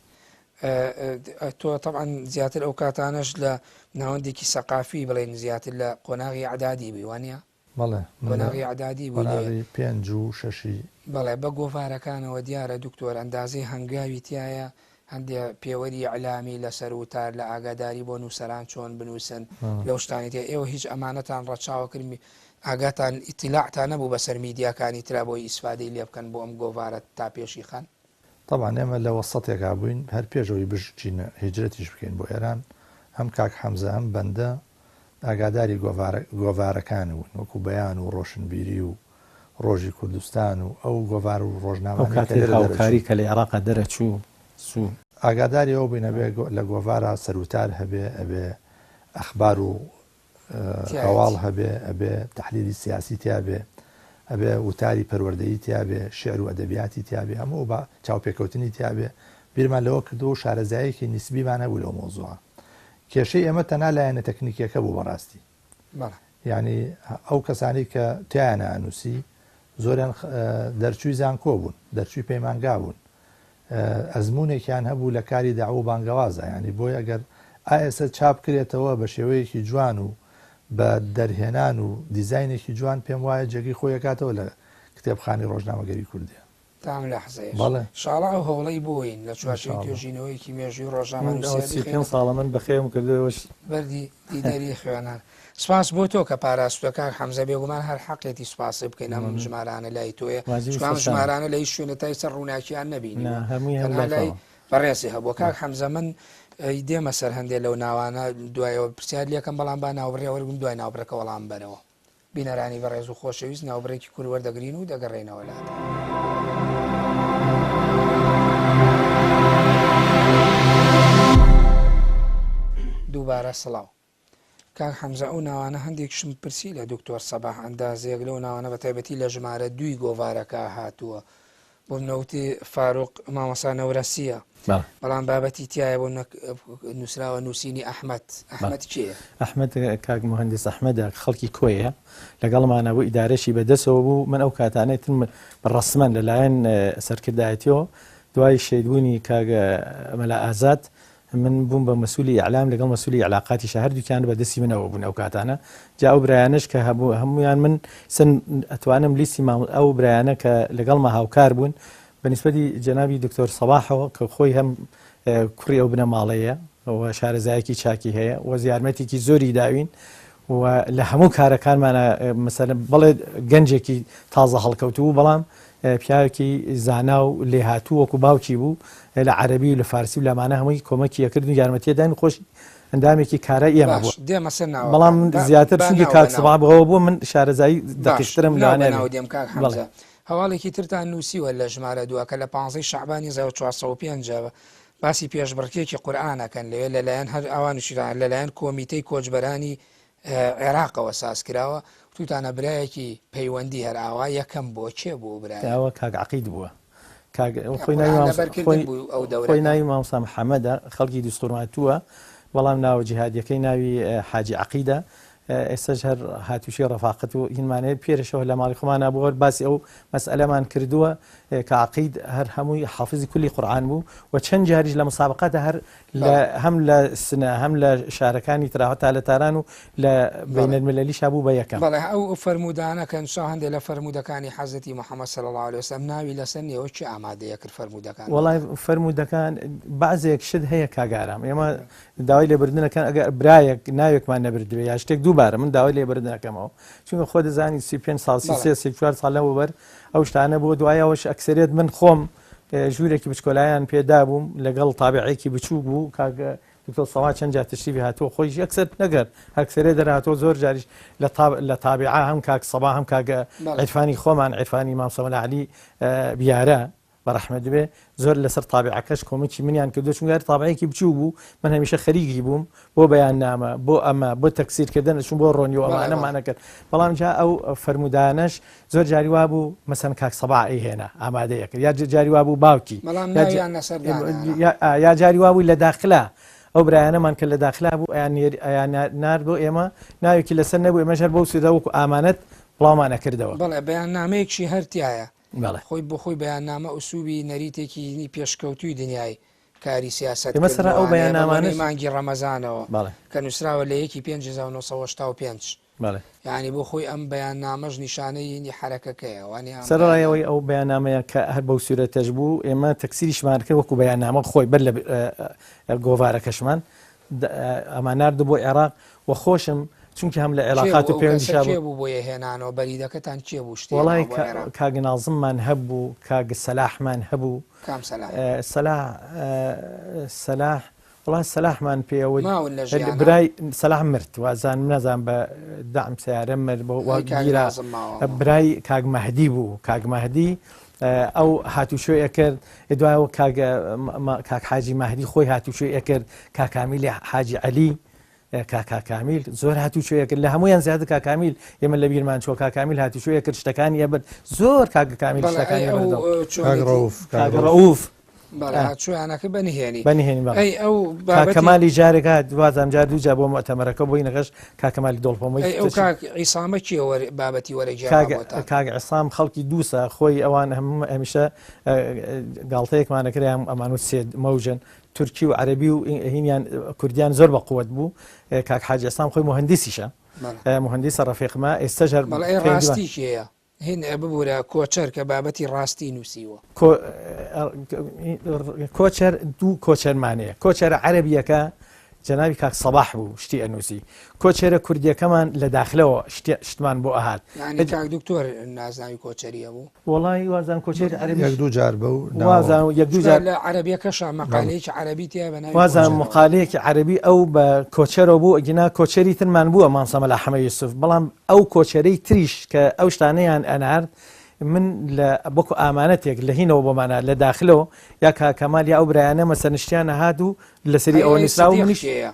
تۆ تەبعەن زیاتر ئەو کاتانەش لە ناوەندێکی سەقافی بڵێن زیاتر لە قۆناغی ئەعدادی بووی وانە؟ بەڵێ قۆناغی ئەعدادی بووی قۆناغی پێنج و شەشی. بەڵێ بە گۆڤارەکانەوە دیارە دکتۆر ئەندازەی هەنگاوی تیایە هەندێ پێوەری ئیعلامی لەسەر وتار لە ئاگاداری بۆ نووسەران چۆن بنووسن لەو شتانی تیا ئێوە هیچ ئەمانەتان ڕەچاوە کرد ئاگاتان ئیتیلاعتان نەبوو بەسەر میدیاکانی ترا بۆی ئیسفادەی لێ بکەن بۆ ئەم گۆڤارە تا پێشی خەن؟ تەبعەن ئێمە لە وەسەتێکا بووین هەر پێش ئەوەی بچینە هیجرەتیش بکەین بۆ ئێران هەم کاک حەمزە هەم بەندە ئاگاداری گۆڤارە گۆڤارەکان بووین وەکو بەیان و ڕۆشنبیری و ڕۆژی کوردستان و ئەو گۆڤار و ئەو ڕۆژنامانەی کە کاتەی لێرە هاوکاری دەرەچوون. کە لە عێراقا دەرەچوو سوو. ئاگاداری ئەوە بووین ئەبێ لە گۆڤارا سەروتار هەبێ ئەبێ ئەخبار و هەواڵ تیایەتی. هەبێ، ئەبێ تەحلیلی سیاسی تیا بێ، ئەبێ وتاری پەروەردەیی تیا بێ، شیعر و ئەدەبیاتی تیا بێ، هەموو ئەو با چاوپێکەوتنی تیا بێ، بیرمان لەوە کردەوە و شارەزاییەکی نیسبیمان هەبوو لەو مەوزوعە. کێشەی ئێمە تەنها لایەنە تەکنیکیەکە بوو بەڕاستی. بەڵێ. یانی ئەو کەسانەی کە تیایانا ئەنووسی زۆریان دەرچووی زانکۆ بوون، دەرچووی پەیمانگا بوون، ئەزموونێکیان هەبوو لە کاری دەعوە و بانگەوازا، یانی بۆیە ئەگەر ئا ئێستا چاپ کرێتەوە بە شێوەیەکی جوان و بە دەرهێنان و دیزاینێکی جوان پێم وایە جێگەی خۆی ئەکاتەوە لە کتێبخانەی ڕۆژنامەگەری کوردیە. تا ئەم لەحزەیەش. بەڵێ. شاڵا ئەو هەوڵەی بۆین لە چوارچێوەی ئینشاڵڵا. توێژینەوەیەکی مێژووی من ڕۆژنامەنووسییە ئەوە 35 بیخەینە ساڵە من بەخێوم کردووە ئێوەش. بەردی دیدەری خوێنەر. سپاس بۆ تۆ کە پاراستووتە کاک حەمزە بێگومان هەر حەقیەتی سوپاسی بکەین ئەم ژمارانە لای تۆیە واجبی چونکە ئەم سەرشانە. ژمارانە لە هیچ شوێنێ تا ئیستا ڕووناکیان نا نەبینیوە هەمووی هەر تەنها لای لای خۆمە. بەڕێزی هەبووە. کاک حەمزە من دێمە سەر هەندێ لەو ناوانە دوایەوە پرسیار لێکەم بەڵام با ناوبڕێ وەرگرم دوای ناوبڕەکە وەڵام بەرەوە. بینەرانی بەڕێز و خۆشەویست ناوبڕێکی کورت وەردەگرین و دەگەڕێینەوە لاتان. دووبارە سڵاو. کاک حەمزە ئەو ناوانە هەندێکیشم پرسی لە دکتۆر سەباح ئەندازەیەک لەو ناوانە بە تایبەتی لە ژمارە دووی گۆڤارەکە هاتووە بۆ منەوتی فاروق مامۆسا نەورەسیە بەڵام بابەتی تایە بۆ نووسراوە نووسینی ئەحمد ئەحمد کێ ئەحمد کاک مهندس ئەحمەدە خەڵکی کۆیە لەگەڵمانە بوو ئیدارەشی بەدەسەوە بوو من ئەو کاتانەی تر ڕسمەن لەلایەن سەرکردایەتیەوە دوای شەیدبوونی کاک مەلا ئازاد من بووم بە مەسولی ئیعلام لەگەڵ مەسولی علاقاتیشا هەردووکیان بە دەستی منەوە بوون ئەو کاتانە جا ئەو برایانەش کە هەبوو هەموویان من سن ئەتوانم لیستی مام ئەو برایانە کە لەگەڵما هاوکار بوون بە نیسبەتی جەنابی دکتۆر سەباحەوە کە خۆی هەم کوڕی ئەو بنەماڵەیە و شارەزایەکی چاکی هەیە و یارمەتێکی زۆری داوین و لە هەموو کارەکانمانە مەسەلەن بەڵێ گەنجێکی تازە هەڵکەوتوو بەڵام پیاوێکی زانا و لێهاتوو وەکو باوکی بوو لە عەرەبی و لە فارسی و لەمانە هەمووی کۆمەکی ئەکردن و یارمەتیە داین خۆشی ئەندامێکی کارای ئێمە باش بوو دێمە سەر ناوەکان بەڵام من با زیاتر با چونکی ناو کاک بە ناو سبا بەوە بوو من شارەزایی باش دەقیقترم ناو بە لەوانەیە ناو بێ دێم کاک بەڵێ حەمزە هەواڵێکی ترتان نووسیوە لە ژمارە دووە کە لە پانزەی شەعبانی 1405 باسی پێشبڕکێکی قورئان ئەکەن لەوێ لەلایەن هەر ئاوا نووسیوتانە لەلایەن کۆمیتەی کۆچبەرانی عێراقەوە ساز کراوە وتوتانە برایەکی پەیوەندی هەر ئاوا یەکەم بووە کێ بوو ئەو برایە؟ ئەوە کاک عەقید بووە کاک کە خۆی ناوی قورئان مامۆستا لەبەر کردن خۆی بوو ئەو خۆی دەورەکە. ناوی مامۆستا محەمەدە خەڵکی دووزخورماتووە بەڵام ناوە جیهادیەکەی ناوی حاجی عەقیدە ئێستاش هەر هاتوچۆی ڕەفاقەت و هینمان هەیە پێرەشەوە لە ماڵی خۆمانا بوو هەر باسی ئەو مەسئەلەمان کردووە کە عەقید هەر هەمووی حافزی کولی قورئان بوو و چەند جاریش لە مسابقاتە هەر لە هەم لە سنە هەم لە شارەکانی ترا هەتا لە تاران و لە بەینەلملەلیشا بوو بە یەکەم. بەڵێ ئەو فەرموودانە کە نووسراوە هەندێ لە فەرموودەکانی حەزرەتی محمد صلی اللە علیە وسلم ناوی لەسەر نییە ئەوە کێ ئامادەیە کرد فەرموودەکان وەڵای بۆتان؟ فەرموودەکان بەعزێک شت هەیە کاک ئارام ئێمە داوای لێبردنەکەن ئەگەر برایەک ناوێکمان نەبردبێ یا شتێک دووبارە من داوای لێبردن ئەکەمەوە چونکە خۆ دەزانی 35 ساڵ 33 34 ساڵ لەمەوبەر ئەو شتانە بووە دوای ئەوەش ئەکسەرێت من خۆم ژوورێکی بچکۆلایان پێ دابووم لەگەڵ تابعێکی بچووک بوو کاک دکتۆر سەوا چەند جار تشریفی هاتووە خۆیش یەکسەر نەگەر هەکسەرێ دەرهاتووە زۆر جاریش لە تاب لە تابعە هەم کاک سەبا هەم کاک عیرفانی خۆمان عیرفانی مامۆستا مەلا عەلی بیارە بە ڕەحمەت بێ زۆر لەسەر تابعەکەش کۆمەکی منیان کردو چونکە هەر تابعێکی بچوو بوو من هەمیشە خەریکی بووم بۆ بەیاننامە بۆ ئەمە بۆ تەکسیرکردن ئەچووم بۆ ڕۆنی و ئەمانەمان ئەکرد بەڵام جا ئەو فەرموودانەش زۆر جاری وا بوو مەسەن کاک سەبا ئەیهێنا ئامادەی ئەکرد یا جاری وا بوو باوکی بەڵام ناویان لەسەر دانانا. یا جاری وا بوو لە داخلا ئەو برایانەمان کە لە داخلا بوو ئەیان ئەیان نارد بۆ ئێمە ناوێکی لەسەر نەبوو ئێمەش هەر بەو سوودە وەکو ئامانەت بڵاومان ئەکردەوە. بەڵێ بەیاننامەیەکشی هەر تیایە بەڵێ. خۆی بۆ خۆی بەیاننامە ئوسوبی نەریتێکی پێشکەوتووی دنیای کاری سیاسەت ئێمە سەرا ئەو کردووانەیە بە بۆنەی بەیاننامانەش مانگی ڕەمەزانەوە بەڵێ. کە نووسراوە لە یەکی پێنج 1985 بەڵێ. یانی بۆ خۆی ئەم بەیاننامەش نیشانەی ینی حەرەکەکەیە وانیە ئەم سەرەڕای بەیاننامە. ئەوەی ئەو بەیاننامەیە کە هەر بەو سورەتەش بوو ئێمە تەکسیریشمان کرد وەکو بەیاننامە خۆی بەر لە گۆڤارەکەشمان ئەمان نارد بۆ عێراق و خۆشم چونکی هەم لە کێ عێراقات بوو و ئەو کەسە پەیوەندیشا کێ بوو بوو بۆیە هێنانەوە بەریدەکەتان کێ بوو شتی وەڵای هێناوە بۆ عێراق؟ کاک نازممان هەبوو کاک سەلاحمان هەبوو کام سەلاح؟ سەلاح سەلاح وەڵا سەلاحمان پێ وت ماون لە ژیانا؟ برای سەلاح مرد وازانم نازانم بە دەعم سەیارە مرد بۆ وا ئەی کاک گیرا نازم ماوە؟ برای کاک مەهدی بوو کاک مەهدی ئەو هاتوچۆی ئەکرد دوایەوە کاک کاک حاجی مەهدی خۆی هاتوچۆی ئەکرد کاک کامیلی حاجی عەلی کاکا کامیل زۆر هاتوچۆی ئەکرد لە هەموویان زیاتر کاک کامیل ئێمە لە بیرمان چووە کاک کامیل هاتوچۆی ئەکرد شتەکانی ئەبرد زۆر کاک کامیل بەڵێ ئەی شتەکانی ئەو ئەبردەوە کاک چۆنێتی ڕەوف کاک کاک ڕەوف ڕەوف بەڵێ هاتوچۆیانەکە بە نهێنی بە نهێنی بەڵێ ئەی ئەو کاک بابەتی کەمالی جارێک هات وازانم جار دوو جار بۆ موئتەمەرەکە بۆی نەخش کاک کەمالی دۆڵپەمۆی ئەی ئەو تەشریف کاک عیسامە کێ وەر بابەتی وەرەگێڕا کاک بۆتان؟ کاک عیسام خەڵکی دووسە خۆی ئەوان هەم هەمیشە گاڵتەیەکمان ئەکرد ئەمان وت سێ مەوجن تورکی و عەرەبی و هینیان کوردیان زۆر بە قوت بوو کاک حاجی عیسام خۆی موهەندیسیشە. موهەندیسە ڕەفیقمە ئێستەش هەر بەڵێ ئەی ڕاستی کێیە؟ هین ببورە کۆچەر کە بابەتی ڕاستی نووسیوە. کۆچەر دوو کۆچەرمان هەیە کۆچەرە عەرەبیەکە جەنابی کاک سەباح بوو شتی ئەنووسی کۆچەرە کوردیەکەمان لە داخلەوە شتمان بۆ ئەهات. یانی کاک دکتۆر نازناوی کۆچەری هەبوو؟ وەڵای وازانم کۆچەری عەرەبیش یەک دوو جار بەو ناوەوە. وازانم یەک دوو جار لە عەرەبیەکەشا مەقالەیەکی عەرەبی تیایە بە ناوی وازانم کۆچەرەوە. مقالەیەکی عەرەبی ئەو بە کۆچەرەوە بوو ئەگینا کۆچەری ترمان بووە مامۆستا مەلا حەمە یوسف بەڵام ئەو کۆچەرەی تریش کە ئەو شتانەیان ئەنارد من لە وەکو ئامانەتێک لە هینەوە بۆمان هات لە داخلەوە یا کاک کەمال یا ئەو برایانە مەسەن شتیان ئەهات و لەسەری ئەی ئەوە ئەی نووسراوە سدیق منیش کێیە؟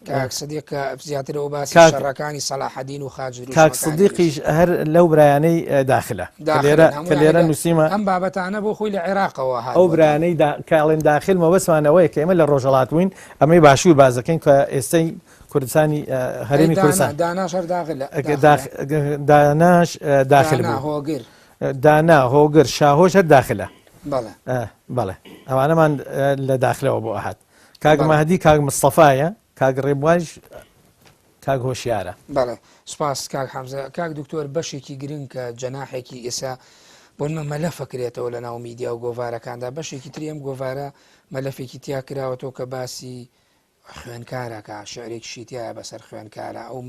کاک سدیق کە زیاتر ئەو باسی کاک شەڕەکانی سەلاحەدین و خاچ کاک دروشمەکانی سدیقیش نووسی. هەر لەو برایانەی داخلە کە لێرە داخلن کە هەموو یانی لێرە لە نووسیمە ئەم بابەتانە بۆ خۆی لە عێراقەوە ئەو هاتووەتە. برایانەی دا کە ئەڵێن داخل مەبەستمان ئەوەیە کە ئێمە لە ڕۆژهەڵات بووین ئەمەی باشوور باس دەکەین کە ئێستەی کوردستانی ئەی هەرێمی دانا کوردستان داناش هەر داخلە داخلە داناش داخل دانا بوو هۆگر دانا هۆگر شاهۆش هەر داخلە بەڵێ بەڵێ ئەوانەمان لە داخلەوە بۆ ئەهات کاک بەڵێ. مەهدی کاک مستەفایە کاک ڕێبواریش کاک هۆشیارە. بەڵێ سوپاس کاک حەمزە. کاک دکتۆر بەشێکی گرنگ کە جەناحێکی ئێسا بۆنمە مەلەف ئەکرێتەوە لە ناو میدیا و گۆڤارەکاندا بەشێکی تری ئەم گۆڤارە مەلەفێکی تیا کراوەتەوە کە باسی خوێنکارەکە شعرێکیشی تیایە بەسەر خوێنکارە ئەو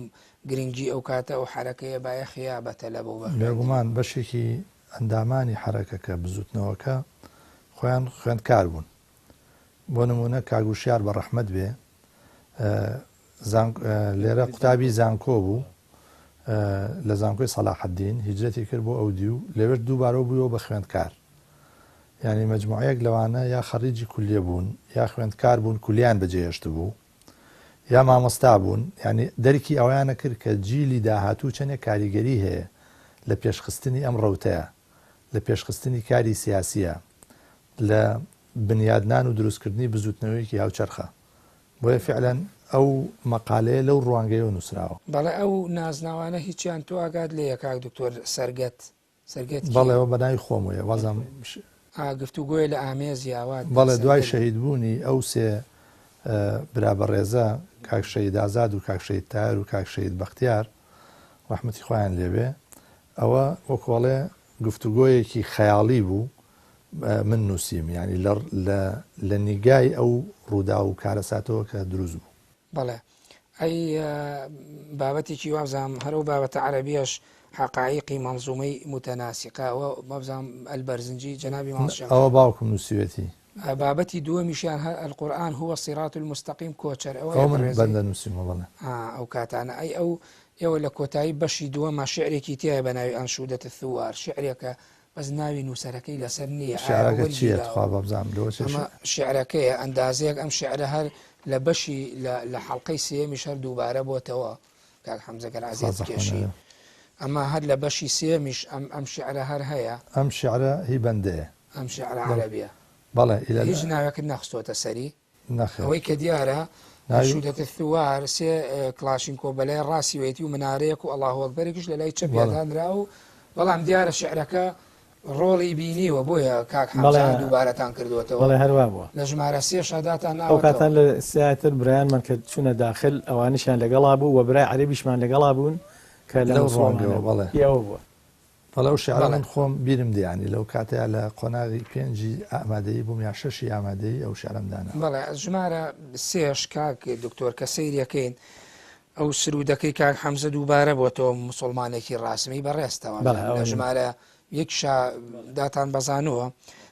گرنگی ئەو کاتە ئەو حەرەکەیە بایەخیا بە تەلەبە و بە خوێندنی. بێگومان بەشێکی ئەندامانی حەرەکەکە، بزووتنەوەکە، خۆیان خوێندکار بوون. بۆ نموونە کاک وشیار بە ڕەحمەت بێ لێرە قوتابی زانکۆ بوو لە زانکۆی سەلاحەدین هیجرەتی کرد بۆ ئەودیو لەوێش دووبارەوە بوویەوە بە خوێندکار. یانی مەجموعەیەک لەوانە یا خەڕیجی کولیە بوون یا خوێندکار بوون کولیان بەجێهێشتبوو یا مامۆستا بوون یانی دەرکی ئەوەیان ئەکرد کە جیلی داهاتوو چەنێک کاریگەری هەیە لە پێشخستنی ئەم ڕەوتەیا لە پێشخستنی کاری سیاسییا لە بنیادنان و دروستکردنی بزووتنەوەیەکی هاوچەرخە بۆیە فیعلەن ئەو مەقالەیە لەو ڕوانگەیەوە نووسراوە. بەڵێ ئەو نازناوانە هیچیان تۆ ئاگات لێیە کاک دکتۆر سەرگەت سەرگەت بەڵێ کێیە؟ ئەوە بە ناوی خۆمەوەیە وازانم ش. ئا گفتوگۆیە لە ئامێزی ئاوات دا بەڵێ دوای سەرگەت. شەهید بوونی ئەو سێ برا بەڕێزە کاک شەهید ئازاد و کاک شەهید تاهر و کاک شەهید بەختیار ڕەحمەتی خوایان لێ بێ ئەوە وەکو ئەڵێ گفتوگۆیەکی خەیاڵی بوو من نووسیم یانی لە لە لە نیگای ئەو ڕووداو و کارەساتەوە کە دروست بوو. بەڵێ ئەی بابەتێکی وابزانم هەر ئەو بابەتە عەرەبیەش حەقائیقی مەنزومەی موتەناسیقە ئەوە وابزانم البەرزنجی جەنابی مامۆستا شێخ ئەوە باوکم نووسیوێتی. بابەتی دووەمیشیان هەر القرآن هو الصراط المستقیم کۆچەر ئەوەیە ئەوە من بەڕێزی؟ بەندە نووسیومە بەڵێ. ئا ئەو کاتانە ئەی ئەو ئێوە لە کۆتایی بەشی دووەما شیعرێکی تیایە بە ناوی انشودە الثوار شیعرێکە بەس ناوی نووسەرەکەی لەسەر نییە ئایا شیعرەکە چییە وەرگیراوە؟ تخوا بابزانم لەوە چێ ئەمە شیعرەکەیە ئەندازەیەک ئەم شیعرە هەر لە بەشی لە لە حەڵقەی سێیەمیش هەر دووبارە بۆتەوە کاک حەمزە گەر خوا عەزیەت زەحمە بکێشی نەدە. ئەمە هەر لە بەشی سێیەمیش ئەم ئەم شیعرە هەر هەیە. ئەم شیعرە هی بەندەیە. ئەم شیعرە بەڵێ عەرەبیە. بەڵێ الى هیچ ناوێکت نەخستۆتە سەری؟ نەخێر. ئەوەی کە دیارە ناوی. شودەت الثوار سێ کڵاشینکۆ بەلای ڕاستیوەیەتی و منارەیەک و ئەڵاهو ئەکبەرێکیش لەلای چەپیا بەڵێ. دانراوە و بەڵام دیارە شیعرەکە ڕۆڵی بینیوە بۆیە کاک بەڵێ حەمزە دووبارەتان کردووەتەوە بەڵێ هەر وا بووە. لە ژمارە سێشا داتان ئەو کاتان ناوەتەوە. لە سیاتر برایانمان کە چوونە داخل ئەوانیشیان لەگەڵا بوو و برای عەرەبیشمان لەگەڵا بوون کە لە لەو موسڵمانە ڕوانگەوە بوو بەڵێ. هی ئەوە بووە. بەڵێ ئەو شیعرە بەڵێ. من خۆم بیرم دێ یانی لەو کاتەیا لە قۆناغی پێنجی ئامادەیی بووم یا شەشی ئامادەیی ئەو شیعرەم داناوە. بەڵێ ژمارە سێش کاک دکتۆر کە سەیری ئەکەین ئەو سروودەکەی کاک حەمزە دووبارە بۆتەوە موسوڵمانێکی ڕاسمی بەڕێزتەوە بەڵێ لە ئەوە ژمارە یەکشا داتان بەزانووە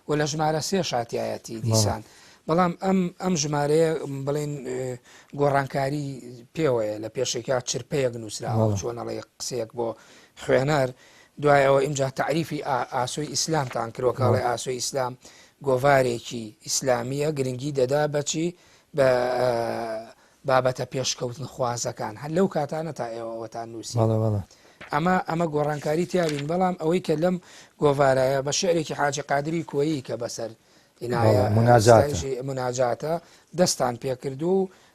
و لە ژمارە سێشا تیایەتی بەڵێ. دیسان بەڵام ئەم ئەم ژمارەیە بڵێن گۆڕانکاری پێوەیە لە پێشێکا چرپەیەک نووسراوە بەڵێ. چۆن ئەڵێ قسەیەک بۆ خوێنەر دوای ئەوە ئینجا تەعریفی ئاسۆی ئیسلامتان کردوە کە ئەڵێ ئاسۆی ئیسلام گۆڤارێکی ئیسلامیە گرنگی دەدا بەچی بە بابەتە پێشکەوتن خوازەکان هەر لەو کاتانە تا ئێوە ئەوەتان نووسی ئەمە ئەمە گۆڕانکاری تیاوین بەڵام ئەوەی کە لەم گۆڤارایە بە شعرێکی حاجی قادری کۆیی کە بەسەر مناجاتە دەستان پێکرد و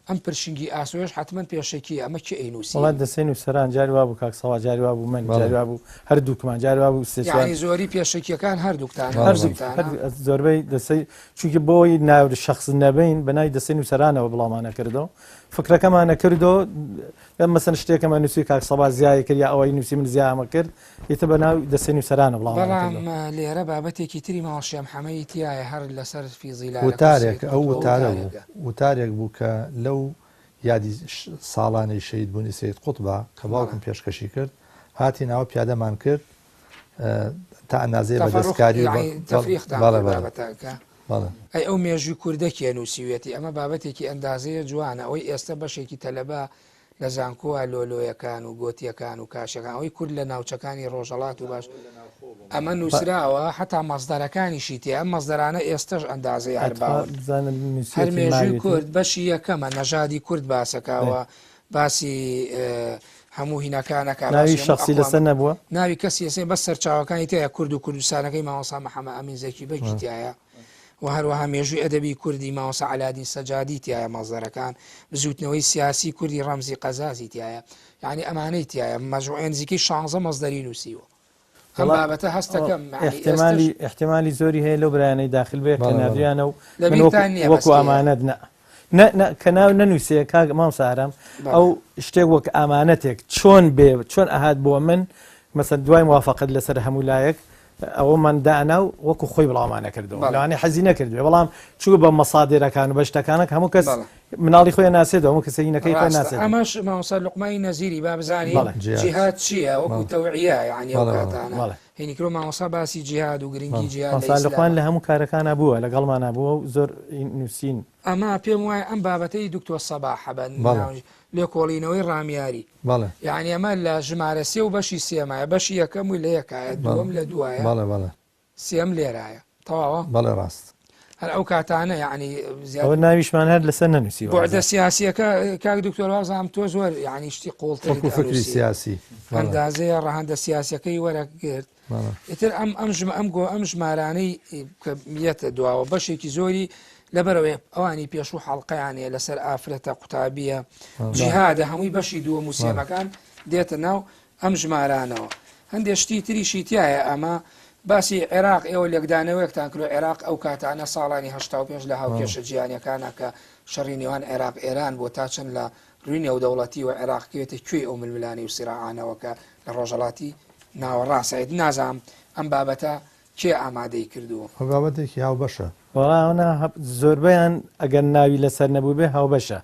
ئەم پرشنگی ئاسۆیەش حەتمەن پێشەکییە، ئەمە کێ ئەینووسی؟ وەڵا دەستەی نووسەران جاری وابوو کاک سەوا جاری وابوو من جاری وابوو هەردووکمان جاری وابوو سێ چوار. یانی زۆری پێشەکییەکان هەردووکتانە هەردووکتانە؟ زۆربەی دەستەی چونکە بۆی ناو شەخس نەبین بە ناوی دەستەی نووسەرانەوە بڵاومانە کردەوە فکرەکەمانە کردو مەسەن شتێکەمان نووسی کاک سەبا زیای کرد یا ئەوەی نووسی من زیامە کرد ئیتر بە ناو دەستەی نووسەرانە بڵاومانە بەڵام کردەوە. لێرە بابەتێکی تری ماڵ شێ محەمەدی تیایە هەر لەسەر فی ظلالە وتارێک کورسیت ئەو ئەوە وتارە بوو وتارێکە. وتارێک بوو کە لەو یادی ساڵانەی شەهید بوونی سەید قوتبا کە بەڵێ. باوکم پێشکەشی کرد هاتینەوە پیادەمان کرد تا ئەندازەیە بە تەفەروخ دەستکاری و بە یەعنی تەفریختان بەڵێ کرد بەڵێ بابەتەکە. بەڵێ. ئەی ئەو مێژووی کوردە کێ نووسیویەتی؟ ئەمە بابەتێکی ئەندازەیە جوانە ئەوەی ئێستە بەشێکی تەلەبە لە زانکۆوە لۆلۆیەکان و گۆتیەکان و کاشەکان ئەوەی کورد لە ناوچەکانی ڕۆژهەڵات و باش ئەمە نووسراوە حتا مەصدەرەکانیشی تێ ئەم مەصدەرانە ئێستەش ئەندازەی هەر باون هەر مێژووی کورد بەشی یەکەمە نەژادی کورد باسەکەوە باسی هەموو هینەکانەکە ناوی شخصی لەسەر نەبووە ناوی کەسی ئێسێ بەس سەرچاوەکانی تایە کورد و کوردستانەکەی مامۆستا محەممە ئەمین زەکی بەگی تایە و هەروەها مێژووی ئەدەبی کوردی مامۆستا عەلادین سەجادی تیایە مەزدەرەکان بزووتنەوەی سیاسی کوردی ڕەمزی قەزازی تیایە یعنی ئەمانەی تیایە مەجموعەی نزیکەی 16 مەزدەری نووسیوە ئەم بابەتە هەستەکەم احتمالی احتمالی زۆری هەیە لەو برایانەی داخل بێ کە ناردویانە و من وەکو ئامانەت نە نە نە کە ناو نەنووسێ کاک مامۆستا ئارام ئەو شتێک وەک ئامانەتێک چۆن بێ چۆن ئەهات بۆ من مەسەن دوای موافقت لەسەر هەموو لایەک ئەوەمان دانا و وەکو خۆی بڵاومانە کردەوە لەوانەیە حەزی نەکردوێ بەڵام چوو بە مەسادێرەکان و بە شتەکانە هەموو کەس مناڵی خۆی ناسێتەوە هەموو کەسێکی نەکەی خۆی ناسێت ئەمەش مامۆستا لوقمانی نەزیری با بزانین جیهاد چییە وەکو تەوعیە یعنی ئەو کاتانە هینی کرۆ مامۆستا باسی جیهاد و گرنگی جیهاد لە مامۆستا لوقمان ئیسلام لە هەموو کارەکانا بووە لەگەڵمانا بووە و زۆر نووسین. ئەمە پێم وایە ئەم بابەتەی دکتۆر سەباحە بە بەڵێ. لێکۆڵینەوەی ڕامیاری بەڵێ. یەعنی ئەمە لە ژمارە سێ و بەشی سێمایە بەشی یەکەم و لە یەکایە دووەم لە دووایە بەڵێ بەڵێ. سێم لێرایە تەواوە؟ بەڵێ ڕاست. هەر ئەو کاتانە یەعنی زیاد ئەوە ناویشمان هەر لەسەر نەنووسیوە. بوعدە سیاسیەکە کاک دکتۆر وابزانم تۆ زۆر یەعنی شتی قوڵترت وەکو فکری ئەنووسی سیاسی بەڵێ. ئەندازەیە ڕەهەندە سیاسیەکەی وەرەگرت بەڵێ. ئیتر ئەم ئەم ژمە ئەم گۆ ئەم ژمارانەی کە یەتە دواوە بەشێکی زۆری لەبەرەوەی ئەوانی پێشوو حەڵقەیان هەیە لەسەر ئافرەتە قوتابیە جیهادە هەمووی بەشی دووەم و سێمەکان دێتە ناو ئەم ژمارانەوە هەندێک شتی تریشی تایە ئەمە باسی عێراق ئێوە لێکدانەوەیەکتان کرد عێراق ئەو کاتانە ساڵانی 85 لە هاوکێشە جیهانیەکانە کە شەڕی نێوان عێراق ئێران بۆ تا چەند لە ڕووی نێودەوڵەتی و عێراق کەوێتە کوێی ئەو ململانێ و سیراعانەوە کە لە ڕۆژهەڵاتی ناوەڕاستە ئیتر نازانم ئەم بابەتە کێ ئامادەی کردووە. ئەو بابەتێکی هاوبەشە. وەڵا ئەوەنە زۆربەیان ئەگەر ناوی لەسەر نەبووبێ هاوبەشە.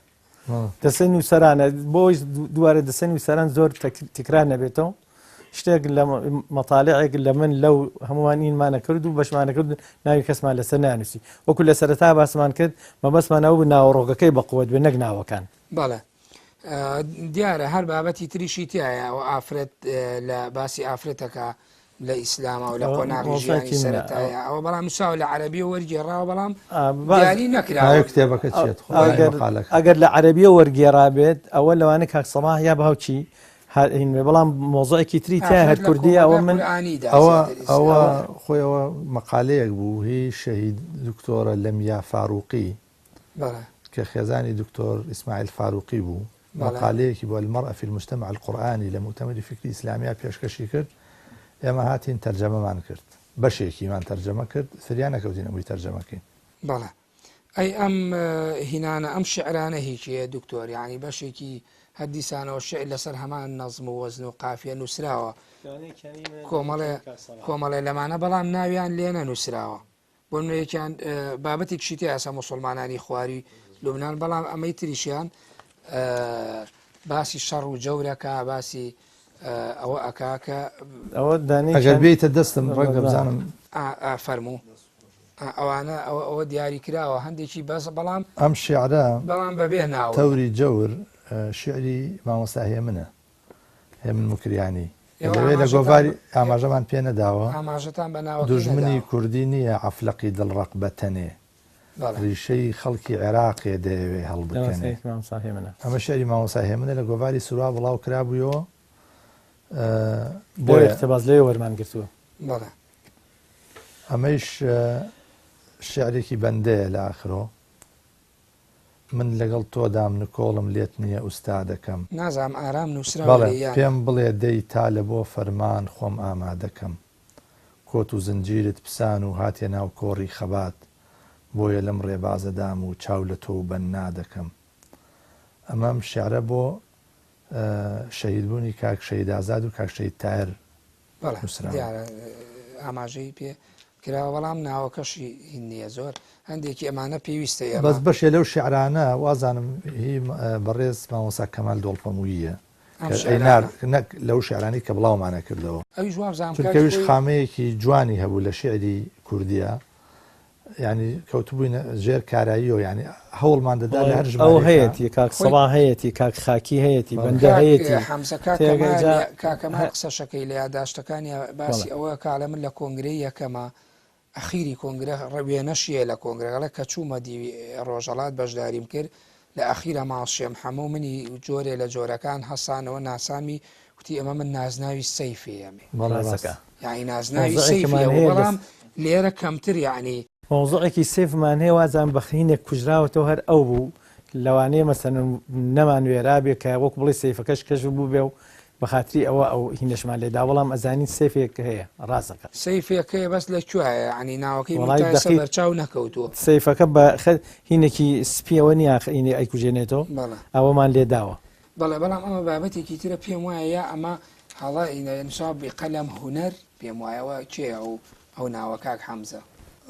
دەستەی نووسەرانە بۆ دووارە دەستەی نووسەران زۆر تکرار نەبێتەوە شتێک لە مەتالعێک لە من لەو هەمووان ئینمانە کرد و بەشمانە کرد ناوی کەسمان لەسەر نانووسی وەکو لە سەرەتا باسمان کرد مەبەستمان ئەو ناوەڕۆکەکەی بەقوت بێ نەک ناوەکان. بەڵێ دیارە هەر بابەتی تریشی تایە ئەو ئافرەت لە باسی ئافرەتەکە لە ئیسلامە و لە قۆناغی ژیانی سەرەتایە ئەوە بەڵام نووسراوە لە عەرەبیەوە وەرگێڕاوە بەڵام دیاری نەکراوە کتێبەکە چیت ئەگەر لە عەرەبیە وەرگێڕا بێت ئەوە لەوانە کاک سەڵاح یا باوکی هین بەڵام مۆزعێکی تری تیا هەر کوردی ئەوە من ئەوە ئەوە خۆی ئەوە مەقالەیەک بوو هی شەهید دکتۆرە لەمیا فاروقی کە خێزانی دکتۆر ئیسماعیل فاروقی بوو مەقالەیەکی بۆ المرأە فی المجتمع القرآنی لە موئتەمەری فیکری ئیسلامیا پێشکەشی کرد، ئێمە هاتین تەرجەمەمان کرد، بەشێکیمان تەرجەمە کرد، فریا نەکەوتین هەمووی تەرجەمە کەین. بەڵێ. ئەی ئەم هینانە، ئەم شیعرانە هی کێیە دکتۆر؟ یانی بەشێکی هەر دیسانەوە شیعر لەسەر هەمان نەزم و وەزن و قافیە نووسراوە، کۆمەڵێ کۆمەڵێ لەمانە بەڵام ناویان لێ نەنووسراوە. بۆ نمونە یەکیان بابەتێکشی تیا ئێستا موسڵمانانی خواری لوبناان بەڵام ئەمەی تریشیان باسی شەڕ و جەورەکە باسی ئەوە ئەکا کە ئەوە دانەی ئەگەر بێیتە دەستم ڕەنگە بزانم فەرموو ئەوانە ئەوە ئەوە دیاری کراوە هەندێکی بەس بەڵام ئەم شعرە بەڵام بەبێ ناو تەوری جەور شعری مامۆستا هێمنە هێمن موکریانی کە لەوێ لە گۆڤاری ئاماژەمان پێ نەداوە، ئاماژەتان بە ناوەکەی دوژمنی نەداوە. کوردی نییە عەفلەقی دڵڕەق بە تەنێ، بەڵێ. ڕیشەی خەڵکی عێراقێ دەیەوێ هەڵبکەنێ. مامۆستا هێمنە. ئەمە شیعری مامۆستا هێمنە لە گۆڤاری سروا بڵاو کرابوویەوە، بۆ بۆیە. ئیقتباس لەوێ وەرمان گرتووە. بەڵێ. ئەمەیش شیعرێکی بەندەیە لە ئاخرۆ. من لەگەڵ تۆدام نکۆڵم لێت نییە ئوستادەکەم. نازانم ئارام نووسراوە بەڵێ لێ یان نا. پێم بڵێ دەی تا لە بۆ فەرمان خۆم ئامادەکەم. کۆت و زنجیرت پسان و هاتیە ناو کۆڕی خەبات. بۆیە لەم ڕێبازەدام و چاو لە تۆ و بەننا دەکەم. ئەمە ئەم شیعرە بۆ شەهیدبوونی کاک شەهید ئازاد و کاک شەهید تایەر بەڵێ نووسراوە. دیارە ئاماژەی پێ کراوە بەڵام ناوەکەشی هین نییە زۆر هەندێکی ئەمانە پێویستە ئێمە. بەس بەشێ لەو شیعرانە وازانم هی بەڕێز مامۆستا کەمال دۆڵپەمووییە ئەم کە شیعرانە. ئەینارد نەک لەو شیعرانەی کە بڵاومانە کردەوە. ئەویش وابزانم چونکە کاتی ئەویش خۆی. خامەیەکی جوانی هەبوو لە شیعری کوردییا یانی کەوتبووینە ژێر کاراییەوە یانی هەوڵمان دەدا لە هەر ئەو ژمارەیەکا. هەیەتی کاک خۆی. سەبا هەیەتی کاک خاکی هەیەتی بەڵێ. بەندە کاک هەیەتی حەمزە کاک تێگەی کەمال جا کاک کەمال هە قسەشەکەی لە یاداشتەکانیا باسی بەڵێ. ئەوە ئەکا ئەڵێ من لە کۆنگرەی یەکەما ئەخیری کۆنگرە وێنەشی هەیە لە کۆنگرە ئەڵێ کە چوومە دیوی ڕۆژهەڵات بەشداریم کرد لە ئەخیرا ماڵ شێم حەمە و منی جۆرێ لە جۆرەکان هەسانەوە ناسامی وتی ئەمە من نازناوی سەیفێیەمێ. بەڵێ ڕاستە. ڕاستەکا. یانی نازناوی مەوزوعێکمان سەیفیە و هەیە لەس. بەڵام لێرە کەمتر یانی. مەوزوعێکی سەیفمان هەیە وازانم بە خینێک کوژراوەتەوە هەر ئەو بوو لەوانەیە مەسەلەن نەمان وێرابێ کە وەکو بڵێی سەیفەکەش کەشف بووبێ و بە خاتری ئەوە ئەو هینەشمان لێدا بەڵام ئەزانین سەیفێک هەیە ڕاستەکا. سەیفێک هەیە بەس لە کوێیە یانی ناوەکەی من وەڵای تا ئێستا دەقیق بەرچاو نەکەوتووە. سەیفەکە بە خە هینێکی سپیەوە نیە هینێ ئەیکوژێنێتەوە بەڵێ. ئەوەمان لێداوە. بەڵێ بەڵام ئەمە بابەتێکی ترە پێم وایە یا ئەمە هەڵە نوسراوە بقەلەم هونەر پێم وایە ئەوە کێیە ئەو ئەو ناوە کاک حەمزە؟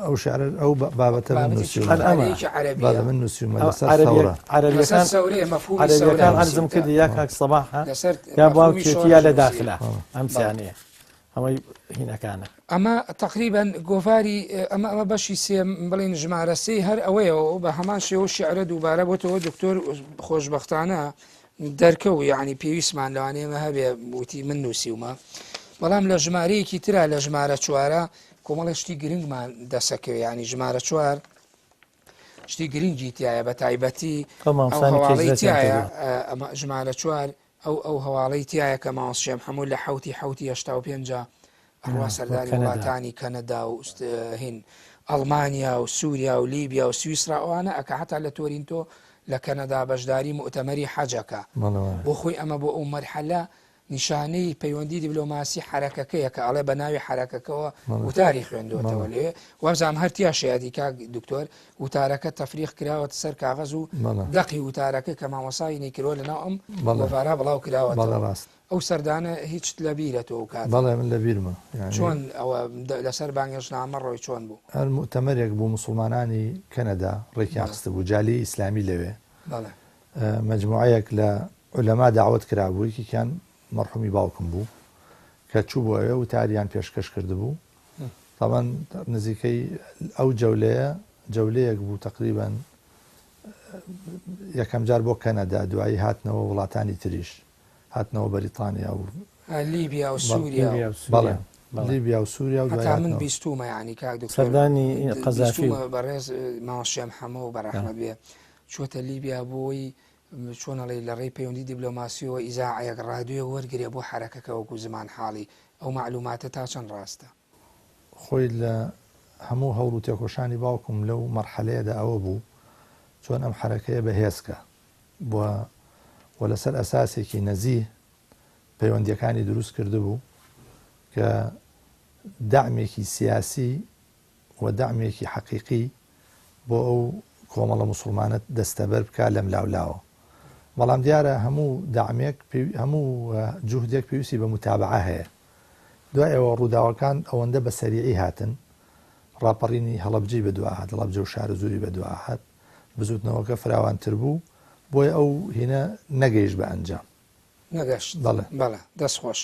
ئەو شعرە ئەو بابەتە من بابەتێکی نووسیومە. هەر ئەمە. مقالەیەکی عەرەبیە. بەڵێ من نووسیومە ئەو لەسەر عەرەبیە سەورە. لەسەر عەرەبیەکان سەورەیە مەفهومی سەورە عەرەبیەکان عەرزم نووسیوتە. کردی یا کاک سەباحە لەسەر یا مەفهومی باوکێتی یا شۆڕش لە نووسیوە. داخلە ئەم بەڵێ. سیانەیە ئەمەی هینەکانە. ئەمە تەقریبەن گۆڤاری ئەمە ئەمە بەشی سێ بڵێن ژمارە سێی هەر ئەوەیەوە و بە هەمان شێوە شیعرە دووبارە بۆتەوە دکتۆر خۆشبەختانە دەرکەو یعنی پێویستمان لەوانەیە ئێمە هەبێ وتی من نووسیومە بەڵام لە ژمارەیەکی ترا لە ژمارە چوارە کۆمەڵێک شتی گرنگمان دەسەکەوێ یعنی ژمارە چوار شتی گرنگی تایە بە تایبەتی ئەو ئەو مامۆستایانی کە هەواڵەی هیجرەتیان تایە کردووە. ئەمە ژمارە چوار ئەو ئەو هەواڵەی تیایە کە مامۆستا شێخ محەموود لە حەوتی حەوتی 85 ا ئەڕوا بۆ سەردانی کەنەدا. وڵاتانی کەنەدا و هین ئەڵمانیا و سووریا و لیبیا و سویسرا ئەوانە ئەکا هەتا لە تۆرینتۆ لە کەنەدا بەشداری موئتەمەری حەج ئەکا بەڵێ وایە. بۆ خۆی ئەمە بۆ ئەو مەرحەلە نیشانەی پەیوەندی دیبلۆماسی حەرەکەکەیە کە ئەڵێ بە ناوی حەرەکەکەوە بەڵێ وتاری خوێندۆتەوە بەڵێ. لەوێ وابزانم هەر تیا شایەدی کاک دکتۆر وتارەکە تەفریغ کراوەتە سەر کاغەز و بەڵێ. دەقی وتارەکە کە مامۆستا ینی کردوە لەناو ئەم بەڵێ. گۆڤارە بڵاو بەڵێ کراوەتەوە ڕاست. ئەو سەردانە هیچت لە بیرە تۆ ئەو کاتە؟ بەڵێ من لە بیرمە یانی. چۆن ئەوە لەسەر بانگهێشتنامە ڕۆی چۆن بوو؟ هەر موئتەمەرێک بوو موسوڵمانانی کەنەدا ڕێکیان بەڵێ. خستبوو جالیەی ئیسلامی لەوێ بەڵێ. مەجموعەیەک لە عولەما دەعوەت کرابوو یەکێکیان مەڕحومی باوکم بوو کە چووبوو ئەوێ وتاریان پێشکەش کردبوو تەبعەن نزیکەی ئەو جەولەیە جەولەیەک بوو تەقریبەن یەکەم جار بۆ کەنەدا دوایی هاتنەوە وڵاتانی تریش هاتنەوە بەریتانیا و لیبیا و سووریا لیبیا و و سووریا بەڵێ بەڵێ. لیبیا و سووریا و دوای هەتا من هاتنەوە بیستوومە یانی کاک دکتۆر سەردانی قەزافی و بیستوومە بەڕێز مامۆستا شێخ حەمە و بەڕەحمەت بێ چووەتە لیبیا بۆی چۆن ئەڵێی لە ڕێی پەیوەندی دیبلۆماسیەوە ئیزاعەیەک ڕادیۆیەک وەرگرێ بۆ حەرەکەکە وەکو زمان حاڵی ئەو مەعلوماتە تا چەند ڕاستە؟ خۆی لە هەموو هەوڵ و تێکۆشانی باوکم لەو مەرحەلەیەدا ئەوە بوو چۆن ئەم حەرەکەیە بەهێز کا و و لەسەر ئەساسێکی نەزیه پەیوەندیەکانی دروست کردبوو کە دەعمێکی سیاسی و دەعمێکی حەقیقی بۆ ئەو کۆمەڵە موسوڵمانە دەستەبەر بکا لەملاولاوە. بەڵام دیارە هەموو دەعمێک هەموو جوهدێک پێویستی بە موتابەعە هەیە. دوای ئەوە ڕووداوەکان ئەوەندە بە سەریعی هاتن، ڕاپەڕینی هەڵەبجەی بەدوا هات، هەڵەبجە و شارەزووری بەدوا هات، بزووتنەوەکە فراوانتر بوو، بۆیە ئەو هینە نەگەیشت بە ئەنجام. نەگەشت بەڵێ. بەڵێ دەست خۆش.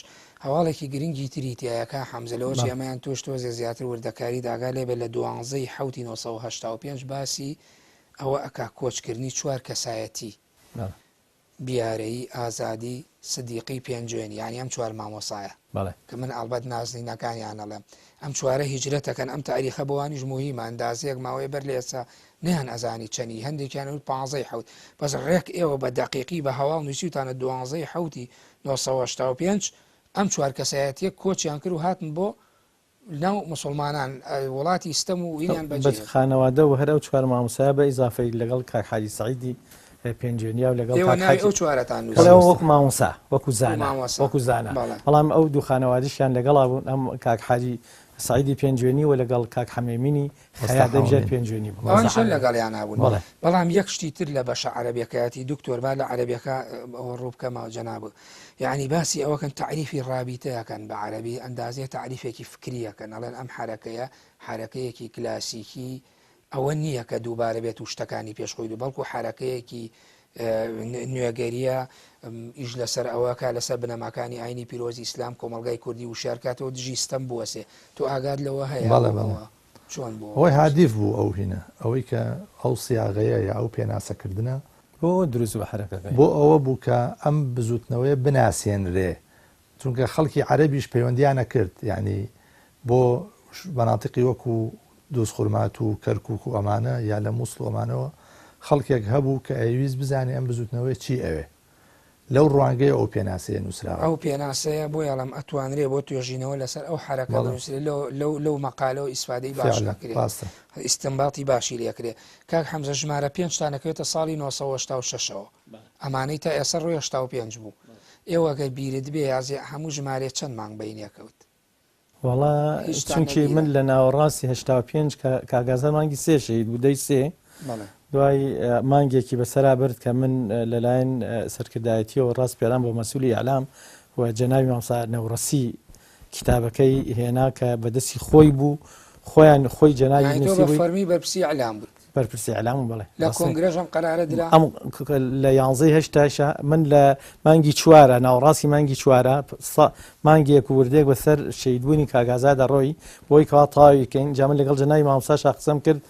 هەواڵێکی گرنگی تری تیایە کاک حەمزە لەوە چی بەڵێ. ئەمەیان تۆش تۆزێ زیاتر وردەکاریت ئاگا لێ بێت لە دوانزە ی حەوتی 985 باسی ئەوە ئەکا کۆچکردنی چوار کەسایەتی بەڵێ. بیارەیی ئازادی سدیقی پێنجوێنی یانی ئەم چوار مامۆسایە بەڵێ. کە من ئەڵبەت نازنینەکانیان ئەڵێم ئەم چوارە هیجرەت ئەکەن ئەم تاریخە بۆ وانیش موهیمە ئەندازەیەک ماوەیە بەر لە ئێستا نەیان ئەزانی چەنی هەندێکیان ئەوت پانزەی حەوت بەس ڕێک ئێوە بە دەقیقی بە هەواڵ نووسیوتانە دوانزەی حەوتی 985 ئەم چوار کەسایەتیە کۆچیان کرد و هاتن بۆ ناو موسڵمانان وڵاتی ستەم و هینیان بەجێ بەس خانەوادە و هەر ئەو چوار مامۆستایە بە ئیزافەی لەگەڵ کاک حاجی سەعیدی پێنجوێنیا و لەگەڵ ئێوە کاک ناوی حاجی ئەو چوارەتان بەڵێ نووسیوە وەکو مامۆستا وەکو زانا مامۆستا وەکو زانا بەڵێ بەڵام ئەو دوو خانەوادیشیان لەگەڵا بوون ئەم کاک حاجی سەعیدی پێنجوێنی و لەگەڵ کاک حەمێمینی وەستا خەیات ئەویش هەر حەمەمین پێنجوێنی بوو وەستا ئەوانیش هەر حەمەمین لەگەڵیانا بوون بەڵێ بەڵام یەک شتی تر لە بەشە عەرەبیەکەیەتی دکتۆر با لە عەرەبیەکە ئەوە ڕوو بکەمەوە جەنابت یەعنی باسی ئەوەکەن تەعریفی ڕابیتەکەن بە عەرەبی ئەندازەیە تەعریفێکی فکریەکەن ئەڵێن ئەم حەرەکەیە حەرەکەیەکی کلاسیکی ئەوە نییە کە دووبارە بێت و شتەکانی پێش خۆی دوو بەڵکو حەرەکەیەکی نوێگەریە ئیش لەسەر ئەوەکە لەسەر بنەماکانی ئاینی پیرۆزی ئیسلام کۆمەڵگای کوردی وشیار کاتەوە دژی ستەم بوەسێ تۆ ئاگات لەوە هەیە بەڵێ بەڵێ چۆن بوو ئەوەی هادیف بوو ئەو هینە ئەوەی کە ئەو سیاغەیە یا ئەو پێناسەکردنە بۆ ئەوە دروست بوو حەرەکەکەی. بۆ ئەوە بوو کە ئەم بزووتنەوەیە بناسێنرێ چونکە خەڵکی عەرەبیش پەیوەندیان ئەکرد یانی بۆ مەناتیقی وەکو دوزخورماتوو و کەرکوک و ئەمانە یا لە موسڵ و ئەمانەوە خەڵکێک هەبوو کە ئەیویست بزانێ ئەم بزووتنەوەیە چی ئەوێ لەو ڕوانگەیە ئەو پێناسەیە نووسراوە. ئەو پێناسەیە بۆیە ئەڵێم ئەتوانرێ بۆ توێژینەوە لەسەر ئەو حەرەکە بەڵێ. بنووسرێ لەو لەو لەو مەقالەوە ئیسفادەی باش فعلا ئەکرێ ڕاستە. ئیستنباتی باشی لێ ئەکرێ. کاک حەمزە ژمارە پێنجتان ئەکەوێتە ساڵی 986 ەوە ئەمانەی تا ئێستا ڕووی 85 بوو ئێوە گەر بیرت بێ یازێ هەموو ژمارەیە چەند مانگ بەینێ کەوت؟ وەڵا هیچتان چونکی نەبیرە؟ من لە ناوەڕاستی 85 کە کاک ئازاد مانگی سێ شەهید بوو دەی سێ بەڵێ. دوای مانگێکی بەسەرا برد کە من لەلایەن سەرکردایەتیەوە ڕاسپێرام بۆ مەسولی ئیعلام و جەنابی مامۆستا نەورەسی کیتابەکەی هێنا کە بەدەستی خۆی بوو خۆیان خۆی جەنابی یانی تۆ بە نووسیبووی. فەرمی بەرپرسی ئیعلام بوویت؟ بەرپرسی ئیعلام بووم بەڵێ. لە کۆنگرەش ئەم قەرارە درا؟ ئەم لە یانزەی هەشتاشا من لە مانگی چوارە ناوەڕاستی مانگی چوارە مانگێک و وردێک بەسەر شەهیدبوونی کاک ئازادا ڕۆی بۆی کەوا تەواوی کەین جا من لەگەڵ جەنابی مامۆستاشا قسەم کرد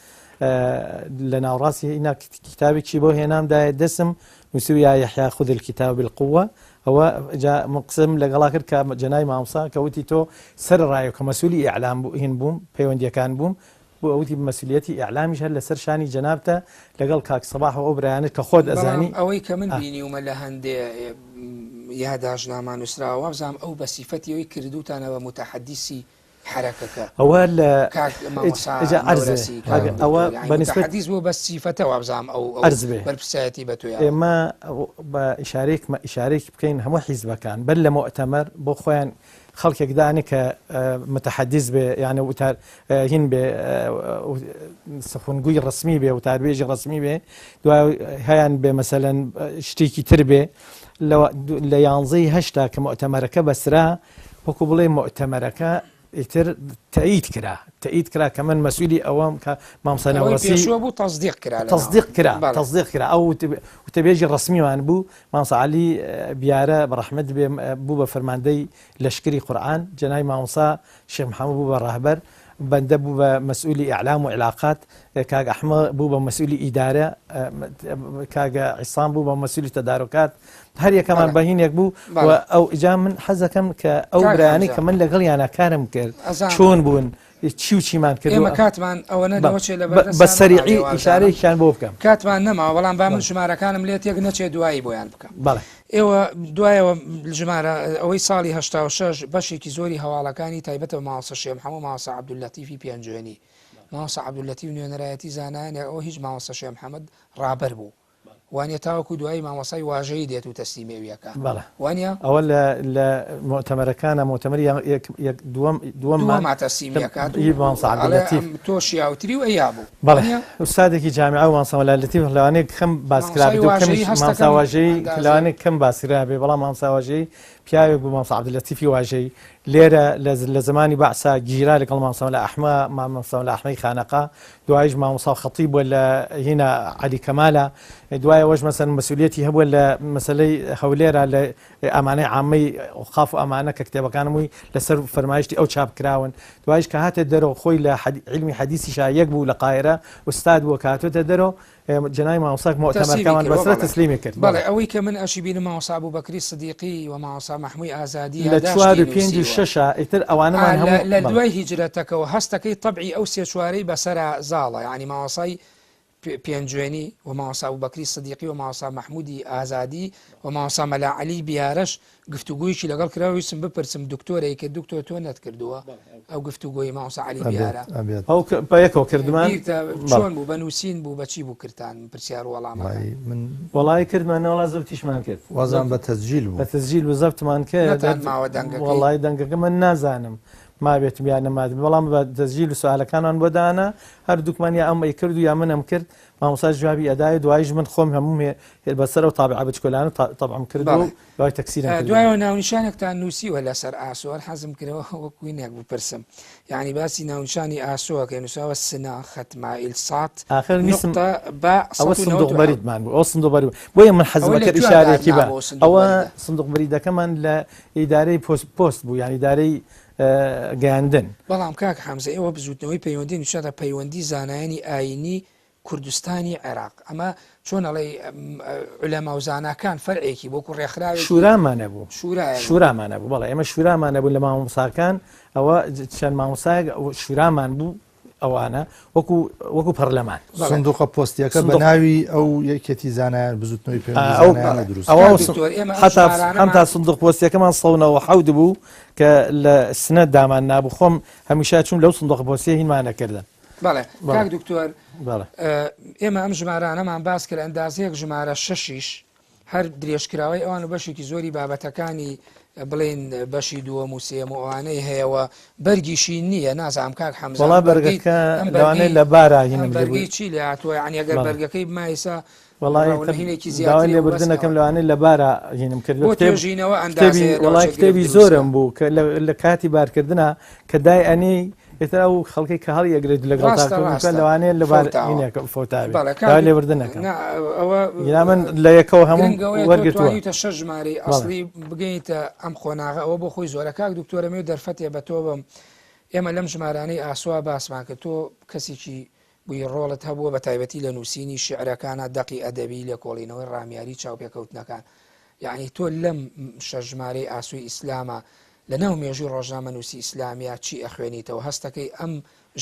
لە ناوەڕاستی هینا کتابێکی بۆ هێنام دایە دەسم نووسیوی یا یحیا خذ الكتاب بالقوة ئەوە جا من قسەم لەگەڵا کرد کە جەنابی مامۆستا کە وتی تۆ سەر ڕایە کە مەسوولی ئیعلام بوو هین بووم پەیوەندیەکان بووم بۆ وتی مەسولیەتی ئیعلامیش هەر لەسەر شانی جەنابتە لەگەڵ کاک سەباح و ئەو برایانەت کە خۆت بەڵام ئەزانی ئەوەی کە من ئا. بینیومە لە هەندێ یاداشتنامە نووسراوە وابزانم ئەو بە سیفەتی ئەوەی کردووتانە بە موتەحەدیسی حەرەکەکە ئەوە لە کاک مامۆستا ئیجا عەرز بێ نەورەسی کاک ئەگە ئەوە دکتۆر یانی بە نیسبەت موتەحەدیس بوو بە سیفەتە وابزانم ئەو ئەو عەرز بێ بەرپرسایەتی بە تۆ یاوە. ئێمە بە ئیشارەیەک ئیشارەیەک بکەین هەموو حیزبەکان بەر لە موئتەمەر بۆ خۆیان خەڵکێک دانێ کە متحدیس بێ یانە وتار هین بێ سخنگوی ڕسمی بێ وتاربێژی ڕسمی بێ دوای هەیان بێ مەسەلەن شتێکی تر بێ لە یانزەی هەشتا کە مؤتەمەرەکە بەسرا وەکو بڵێ مؤتەمەرەکە ئیتر تەئید کرا تەئید کرا کە من مەسئولی ئەوەم کە مامۆستا نەوڕەسی پێشوە بوو تەصدیق کرا تەصدیق کرا تەصدیق کرا ئەو وتەبێژی ڕەسمیمان بوو مامۆستا عەلی بیارە بە ڕەحمەت بێ بوو بە فەرماندەی لەشکری قورئان، جەنابی مامۆستا شێخ محەمەد بوو بە ڕەهبەر، بەندە بوو بە مەسئولی ئیعلام و عیلاقات، کاک ئەحمە بوو بە مەسئولی ئیدارە، کاک عیسام بوو بە مەسئولی تەدارۆکات، هەر یەکەمان بە هینێک بوو و ئەو جا من حەز دەکەم کە ئەو برایانەی کە من لەگەڵیانا کارم کرد چۆن بوون، چی و چیمان کردووە. ئێمە کاتمان ئەوەنە لەوە چێ لەبەر بە سەریعی ئیشارەیەکیان بۆ بکەم. کاتمان نەماوە بەڵام با من ژمارەکانم لێ تێک نەچێ دوایی بۆیان بکەم. بەڵێ. ئێوە دوایەوە ژمارە ئەوەی ساڵی 86 بەشێکی زۆری هەواڵەکانی تایبەتە بە مامۆستا شێخ محەمەد و مامۆستا عەبدوللەتیفی پێنجوێنی. مامۆستا عەبدوللەتیف نوێنەرایەتی زانایانێک ئەوە هیچ مامۆستا شێخ محەمەد ڕابەر بوو. وانیە تاوەکو دوایی مامۆستای واژەیی دێت و تەسلیمی ئەوی ئەکا بەڵێ وانیە؟ ئەوە لە لە موئتەمەرەکانە موئتەمەری یان یەک یەک دووەم دووەممان دووەما تەسلیمی ئەکات و ی مامۆستا ئەڵێ عەبدوللەتیف ئەم تۆ شیاوتری و ئەیا بوو بەڵێ وانیە؟ ئوستادێکی جامیعە و مامۆستا مەلا لەتیف لەوانەیە کەم باس مامۆستای کرابێت و واژەیی کەمیش مامۆستا هەستەکەم واژەیی ئەندازەی لەوانەیە کەم باس کرابێ بەڵام مامۆستا واژەیی پیاوێک بوو مامۆستا عەبدوللەتیفی واژەیی لێرە لە لە زەمانی بەعسا گیرا لەگەڵ مامۆستا مەلا ئەحمە مامۆستا مەلا ئەحمەی خانەقا دوایش مامۆستا خەتیب بووە لە هینا عەلی کەمالە دوای ئەوەش مەسەن مەسئولیەتی هەبووە لە مەسەلەی هەولێرا لە ئامانەی عامەی ئەوقاف و ئەمانە کە کتێبەکانم وی لەسەر فەرمایشتی ئەو چاپ کراون دوایش کە هاتە دەرەوە خۆی لە عیلمی حەدیسیشا یەک بوو لە قاهیرە ئوستاد بووە کە هاتۆتە دەرەوە جەنابی مامۆستا تەسلیمی مۆتەمەرکەمان کردوە بەسرە بەڵێ تەسلیمی کرد بەڵێ بەڵێ. ئەوەی کە من ئەشی بینم مامۆستا ئەبوبەکری سدیقی و مامۆستا مەحموی ئازادی لە چوار یاداشتی و پێنج و نووسیوە شەشا ئیتر ئا ئەوانەمان لە هەموو لە بەڵێ. دوای هیجرەتەکەوە هەستەکەی تەبعی ئەو سێ چوارەی بەسەرا زاڵە یانی مامۆستای. پێنجوێنی و مامۆستا ئەبوبەکری سدیقی و مامۆستا مەحمودی ئازادی و مامۆستا مەلا عەلی بیارەش گفتوگۆیەکی لەگەڵ کرا ویستم بپرسم دکتۆرەی کە دکتۆر تۆ نەتکردووە ئەو گفتوگۆی مامۆستا عەلی بیارە ئەو بەیەکەوە کردمان چۆن بوو بە نووسین بوو بەچی بوو کردتان پرسیار وەڵامەکە من وەڵای کردمان وەڵا زەبتیشمان کرد وازان بە تەسجیل بوو بە تەسجیل و زەبتمان کرد نەتان ماوە دەنگەکەی وەڵای دەنگەکە من نازانم مابێتم یا نەمابێت بەڵام بە تەسجیل و سوالەکانمان بۆ دانا هەردووکمان یا ئەم ئەیکرد و یا منم کرد مامۆستاش جوابی ئەدایە دوایش من خۆم هەمووم بەسەر ئەو تابعە بچکۆلانە تەبعم کرد و دوای تەکسیرم کرد. دوایەوە ناونیشانێکتان نووسیوە لەسەر ئاسۆ هەر حەزم کردەوە وەک وینێک بپرسم یعنی باسی ناونیشانی ئاسۆەکەی نووسراوە سنا خەت مائیل سات ئاخر ویستم نقطە با ئەوە سندوق 197. بەریدمان بوو ئەوە سندوق بەرید بۆیە من حەزم ئەوە لە کرد کوێ ئیشارێکی بە دارنابوو سندوق ئەوە بەریدە؟ سندوق بەریدەکەمان لە ئیدارەی پۆست پۆست بوو یعنی ئیدارەی گەیاندن. بەڵام کاک حەمزە ئێوە بزوتنەوەی پەیوەندی نوسیاتە پەیوەندی زانایانی ئاینی کوردستانی عێراق ئەمە چۆن ئەڵێی عولەما و زاناکان فەرعێکی وەکو ڕێکخراوێکی شورامان هەبوو شورایە شورامان هەبوو بەڵێ ئێمە شورامان هەبوو لە مامۆستاکان ئەوە چەند مامۆستایەک شورامان بوو ئەوانە وەکو وەکو پەرلەمان. سندوقە پۆستیەکە بە ناوی ئەو یەکێتی زانایان بزوتنەوەی پەیوەندی زانایانە دروست ئەوە حتا هەم تا سندوق پۆستیەکەمان 197 بوو کە لە سنە دامان نابوو خۆم هەمیشە چوون لەو سندوقە پۆستیە هینمان نەکردن. بەڵێ کاک دکتۆر ئێمە ئەم ژمارانەمان باس کرد ئەندازەیەک ژمارە شەشیش هەر درێژکراوەی ئەوان و بەشێکی زۆری بابەتەکانی بڵێن بەشی دووەم و سێیەم و ئەوانەی هەیە و بەرگیشی نییە نازانم کاک حەمزە وەڵا ئەم بەرگەی بەرگەکە ئەم لەوانەیە بەرگەی لە بارا ئەم هینم لێ بەرگەی بوو چی لێ هاتووە یعنی ئەگەر بەڵێ بەرگەکەی بمایسا وەڵای ڕەونە تەب هینێکی داوای زیاتری بوو بەس لێبوردن ئەکەم ئەوە لەوانەیە لە بارا هینم کرد بۆ کتێب توێژینەوە کتێبی ئەندازەیە وەڵای لەوەچێ گرفت کتێبی دروست زۆرم کا بوو کە لە کاتی بارکردنا کە دای ئەنێی ئیتر ئەو خەڵکەی کە هەڵی ئەگرێت لەگەڵ ڕاستە تاکردن ڕاستە لەوانەیە لە بار فەوتاوە هینێکە فەوتاوێ بەڵێ کاک داوای لێبوردن ئەکەم نا ئەوە گینا من لە یەکەوە هەمووم گرنگ ئەوەیە تۆ وەرگرتووە توانیوتە شەش ژمارەی بەڵێ ئەسڵی بگەیتە ئەم قۆناغە ئەوە بۆ خۆی زۆرە کاک دکتۆر ئەمەوێ دەرفەتێ بە تۆ بم ئێمە لەم ژمارانەی ئاسۆا باسمان کرد تۆ کەسێکی بووی ڕۆڵت هەبووە بە تایبەتی لە نووسینی شیعرەکانا دەقی ئەدەبی لێکۆڵینەوەی ڕامیاری چاوپێکەوتنەکان یەعنی تۆ لەم شەش ژمارەی ئاسۆی ئیسلاما لە ناو مێژووی ڕۆژنامەنووسی ئیسلامیا چی ئەخوێنیتەوە هەستەکەی ئەم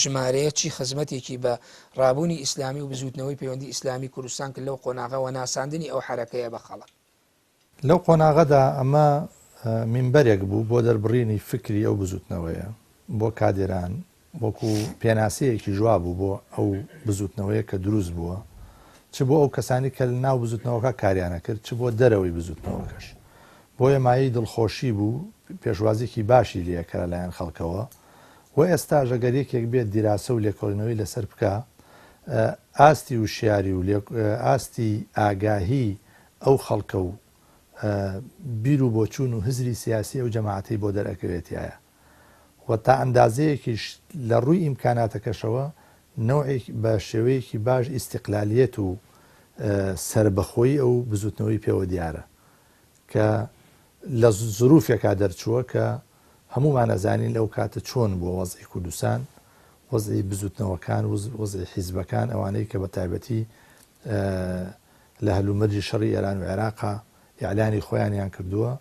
ژمارەیە چی خزمەتێکی بە ڕابوونی ئیسلامی و بزووتنەوەی پەیوەندی ئیسلامی کوردستان کرد لەو قۆناغە وە ناساندنی ئەو حەرەکەیە بە خەڵک؟ لەو قۆناغەدا ئەمە مینبەرێک بوو بۆ دەربڕینی فکری ئەو بزووتنەوەیە بۆ کادێران، وەکو پێناسەیەکیش وابوو بۆ ئەو بزووتنەوەیە کە دروست بووە، چ بۆ ئەو کەسانەی کە لەناو بزووتنەوەکە کاریان ئەکرد، چ بۆ دەرەوەی بزووتنەوەکەش. بۆیە مایەی دڵخۆشی بوو، پێشوازیەکی باشی لێ کرا لایەن خەڵکەوە و ئێستاش ئەگەر یەکێک بێت دیراسە و لێکۆڵینەوەی لەسەر بکا، ئاستی وشیاری و ئاستی ئاگاهی ئەو خەڵکە و بیر و بۆچوون و هزری سیاسی ئەو جەماعەتەی بۆ دەرئەکەوێت تیایا و تا ئەندازەیەکیش لە ڕووی ئیمکاناتەکەشەوە نەوعێک بە شێوەیەکی باش ئیستیقلالیەت و سەربەخۆیی ئەو بزووتنەوەی پێوە دیارە کە لە زروفێکا دەرچووە کە هەموومان ئەزانین لەو کاتە چۆن بووە وەزعی کوردستان وەزعی بزووتنەوەکان وەزعی حیزبەکان ئەوانەی کە بە تایبەتی لە هەلومەرجی شەڕی ئێران و عێراقا ئیعلانی خۆیانیان کردووە،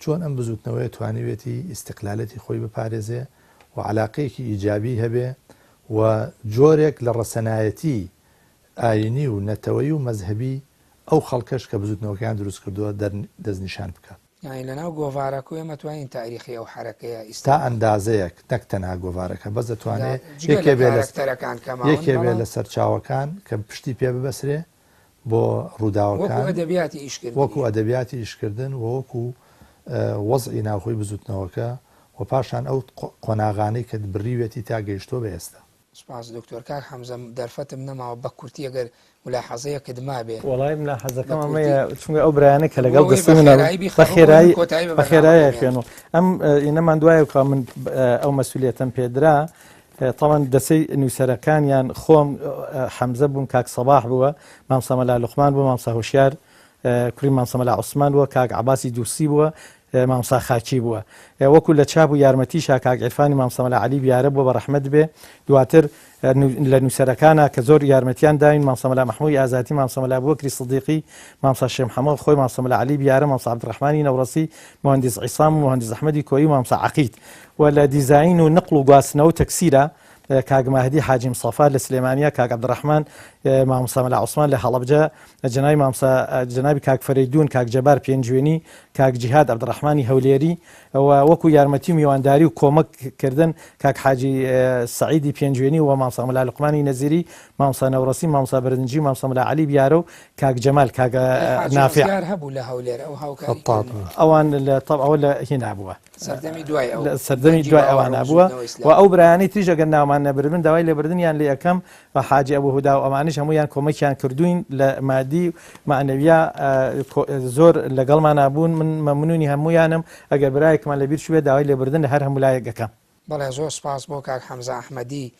چۆن ئەم بزووتنەوەیە توانیوێتی ئیستیقلالەتی خۆی بپارێزێ و عەلاقەیەکی ئیجابی هەبێ و جۆرێک لە ڕەسەنایەتی ئایینی و نەتەوەیی و مەزهەبی ئەو خەڵکەش کە بزووتنەوەکەیان دروست کردووە دەر دەستنیشان بکات. یانی لەناو گۆڤارەکو ئێمە توانین تاریخی ئەو حەرەکەیە تا ئیستا. ئەندازەیەک نەک تەنها گۆڤارەکە بەس دەتوانێ جگە لە یەکێ بێ لە کارەکتەرەکان کە ماون یەکێ بێ بەڵام. لە سەرچاوەکان کە پشتی پێ ببەسرێ بۆ وەکو ڕووداوەکان ئەدەبیاتی ئیشکردنیش. وەکو ئەدەبیاتی ئیشکردن و وەکو وەزعی ناوخۆی بزوتنەوەکە و پاشان ئەو قۆناغانەی کە بڕیوێتی تا گەیشتووە بە ئێستا. سوپاس دکتۆر. کاک حەمزە دەرفەتم نەماوە بە کورتی ئەگەر ملاحەزەیەکت مابێ وەڵای بە ملاحەزەکەم کورتی. ئەمەیە چونکە ئەو برایانە کە بۆ لەگەڵ ئەوەی دەستەی بە منە خێرایی بە بیخەمە بۆ خێرایی کۆتایی بە بە خێرایی بەرنامەکە بێنم. ئەخوێنم ئەم ئینەمان دوایە کە من ئەو مەسئولیەتەم پێدرا تەوان دەسەی نووسەرەکانیان خۆم حەمزە بووم کاک سەباح بووە مامسا مەلا لوقمان بوو مامسا هۆشیار کوڕی مامسا مەلا عوسمان بووە کاک عەباسی دووسی بووە مامسا خاکی بووە وەکو لە چاپ و یارمەتیشا کاک عیرفانی مامسا مەلا عەلی بیارە بووە بە ڕەحمەت بێ دواتر لە نووسەرەکانا کە زۆر یارمەتیان داوین مامسا مەلا مەحمووی ئازادی مامسا مەلا ئەبوبەکری سدیقی مامسا شێخ محەمەد خۆی مامسا مەلا عەلی بیارە مامسا عەبدولڕەحمانی نەوڕەسی موهەندیس عیسام و موهەندیس ئەحمەدی کۆیی و مامسا عەقید و لە دیزاین و نقڵ و گواستنەوە و تەکسیرا کاک مەهدی حاجی مستەفا لە سلێمانیا کاک عەبدولڕەحمان مامۆستا مەلا عوسمان لە هەڵەبجە، جەنابی مامۆستا جەنابی کاک فەرەیدوون کاک جەبار پێنجوێنی، کاک جیهاد عەبدڕەحمانی هەولێری و وەکو یارمەتی و میوانداری و کۆمەک کردن کاک حاجی سەعیدی پێنجوێنی و مامۆستا مەلا لوقمانی نەزیری، مامۆستا نەوڕەسی، مامۆستا بەرزنجی، مامۆستا مەلا عەلی بیارە و کاک جەمال کاک حاجی نافع. ڕزگار هەبوو لە هەولێر ئەو هاوکاری خەتات کردن. بوو. ئەوان لە تەب ئەوە لە هینا بووە. سەردەمی دوای ئەو لە سەردەمی دەنگی دوای باوەڕ و ئەوانە بووە بزووتنەوەی و ئیسلامی. ئەو برایانەی تریش ئەگەر ناومان نەبردبن داوای لێبردنیان لێ ئەکەم و حاجی ئەبو هودا و ئەمانیش هەموویان کۆمەکیان کردووین لە مادی و مەعنەویا زۆر لەگەڵمانا بوون من مەمنونی هەموویانم ئەگەر برایەکمان لەبیر چووبێت داوای لێبردن لە هەر هەموو لایەک ئەکەم. بەڵێ زۆر سپاس بۆ کاک حەمزە ئەحمەدی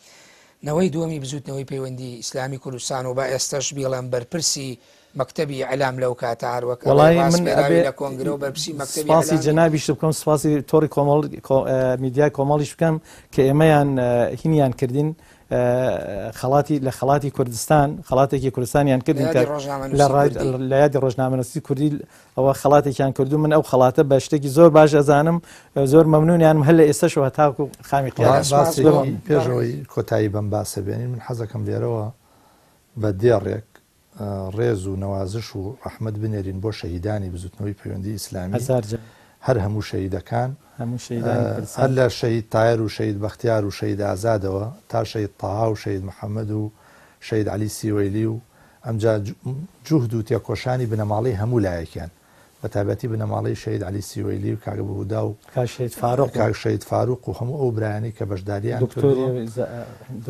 نەوەی دووەمی بزووتنەوەی پەیوەندی ئیسلامی کوردستان و با ئێستەش بیڵێم بەرپرسی مەکتەبی ئیعلام لەو کاتە هەر وەک ئەڵێی وەڵایی من ڕاسپێراوی ئەبێ لە کۆنگرە و بەرپرسی مەکتەبی سپاسی ئیعلامی جەنابیشت بکەم سپاسی تۆڕی کۆمەڵ میدیای کۆمەڵیش بکەم کە ئێمەیان هینیان کردین خەڵاتی لە خەڵاتی کوردستان خەڵاتێکی کوردستانیان لە کردین یادی کە لە ڕۆژنامەنووسی کوردی. لە یادی ڕۆژنامەنووسی کوردی ئەوە خەڵاتێکیان کردو من ئەو خەڵاتە بە شتێکی زۆر باش ئەزانم زۆر مەمنونیانم هەر لە ئێستەشەوە هەتاکو خامی قیامەت. سپاس باسێکی بۆ پێش ئەوەی کۆتایی بەم باسە بێنین من حەزەکەم لێرەوە بە دێڕێک ڕێز و نەوازش و ڕەحمەت بنێرین بۆ شەهیدانی بزوتنەوەی پەیوەندی ئیسلامی هەزار جار. هەر هەموو شەهیدەکان هەموو شەهیدانی هەر کوردستان. لە شەهید تایەر و شەهید بەختیار و شەهید ئازادەوە تا شەهید تەها و شەهید محەمەد و شەهید عەلی سیوەیلی و ئەمجا جوهد و تێکۆشانی بنەماڵەی هەموو لایەکیان بە تایبەتی بنەماڵەی شەهید عەلی سیوەیلی و کاک ئەبوهودا و کاک شەهید فاروق و. کاک شەهید فاروق و هەموو ئەو برایانەی کە بەشداریان دکتۆری کردووە.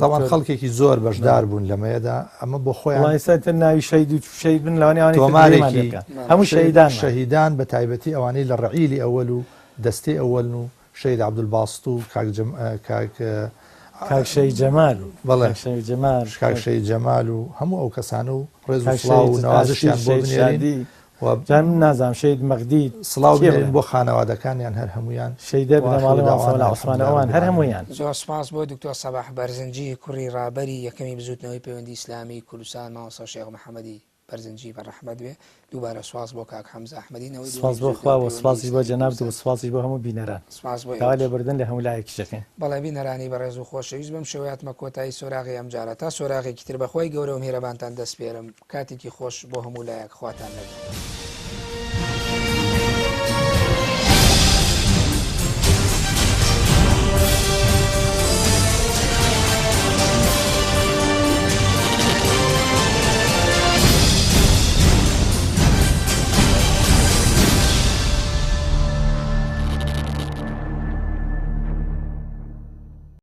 تەبعەن دکتۆر. خەڵکێکی زۆر بەشدار بوون لەمەیەدا ئەمە بۆ خۆیان. وەڵا ئێستا ئیتر ناوی شەهید و شەهید بن لەوانەیە ئەوانەی تر گلەییمان لێ تۆمارێکی بکەن هەموو شەهیدانمان. شەهیدان بە تایبەتی ئەوانەی لە ڕەعیلی ئەوەل و دەستەی ئەوەلن و شەهید عەبدولباست و کاک جەم کاک. کاک شەهید جەمال و بەڵێ کاک شەهید جەمال کاک شەهید جەمال و هەموو ئەو کەسانە و ڕێز و کاک سڵاو و شەهید ئاشتی نەوازشیان بۆ شەهید بنێرین شادی و جا من نازانم شەهید مەغدی سڵاو کێ بنێرین بڵێم بۆ خانەوادەکانیان هەر هەموویان شەهیدە وآخر بنەماڵەی مامۆستا دعوانا مەلا الحمد عوسمان لله ئەوان رب هەر العالمین. هەموویان. زۆر سپاس بۆ دکتۆر سەباح بەرزنجی کوڕی ڕابەری یەکەمی بزوتنەوەی پەیوەندی ئیسلامی کوردستان مامۆستا شێخ محەمەدی بەرزنجی بە ڕەحمەت بێ دووبارە سوپاس بۆ کاک حەمزە ئەحمەدی نەوەی دووەمی سپاس بۆ خوا بزوتنەوەی و پەیوەندی سپاسیش بۆ ئیسلامی جەنابت و کوردستان. سپاسیش بۆ هەموو بینەران. سپاس بۆ داوای ئێوەش. لێبوردن لە هەموو لایەکیش دەکەین. بەڵێ بینەرانی بەڕێز و خۆشەویست بەم شێوەیە هاتمە کۆتایی سۆراغی ئەمجارە تا سۆراغێکی تر بەخوای گەورە و میهرەبانتان دەسپێرم کاتێکی خۆش بۆ هەموو لایەک خواتان لەگەڵ.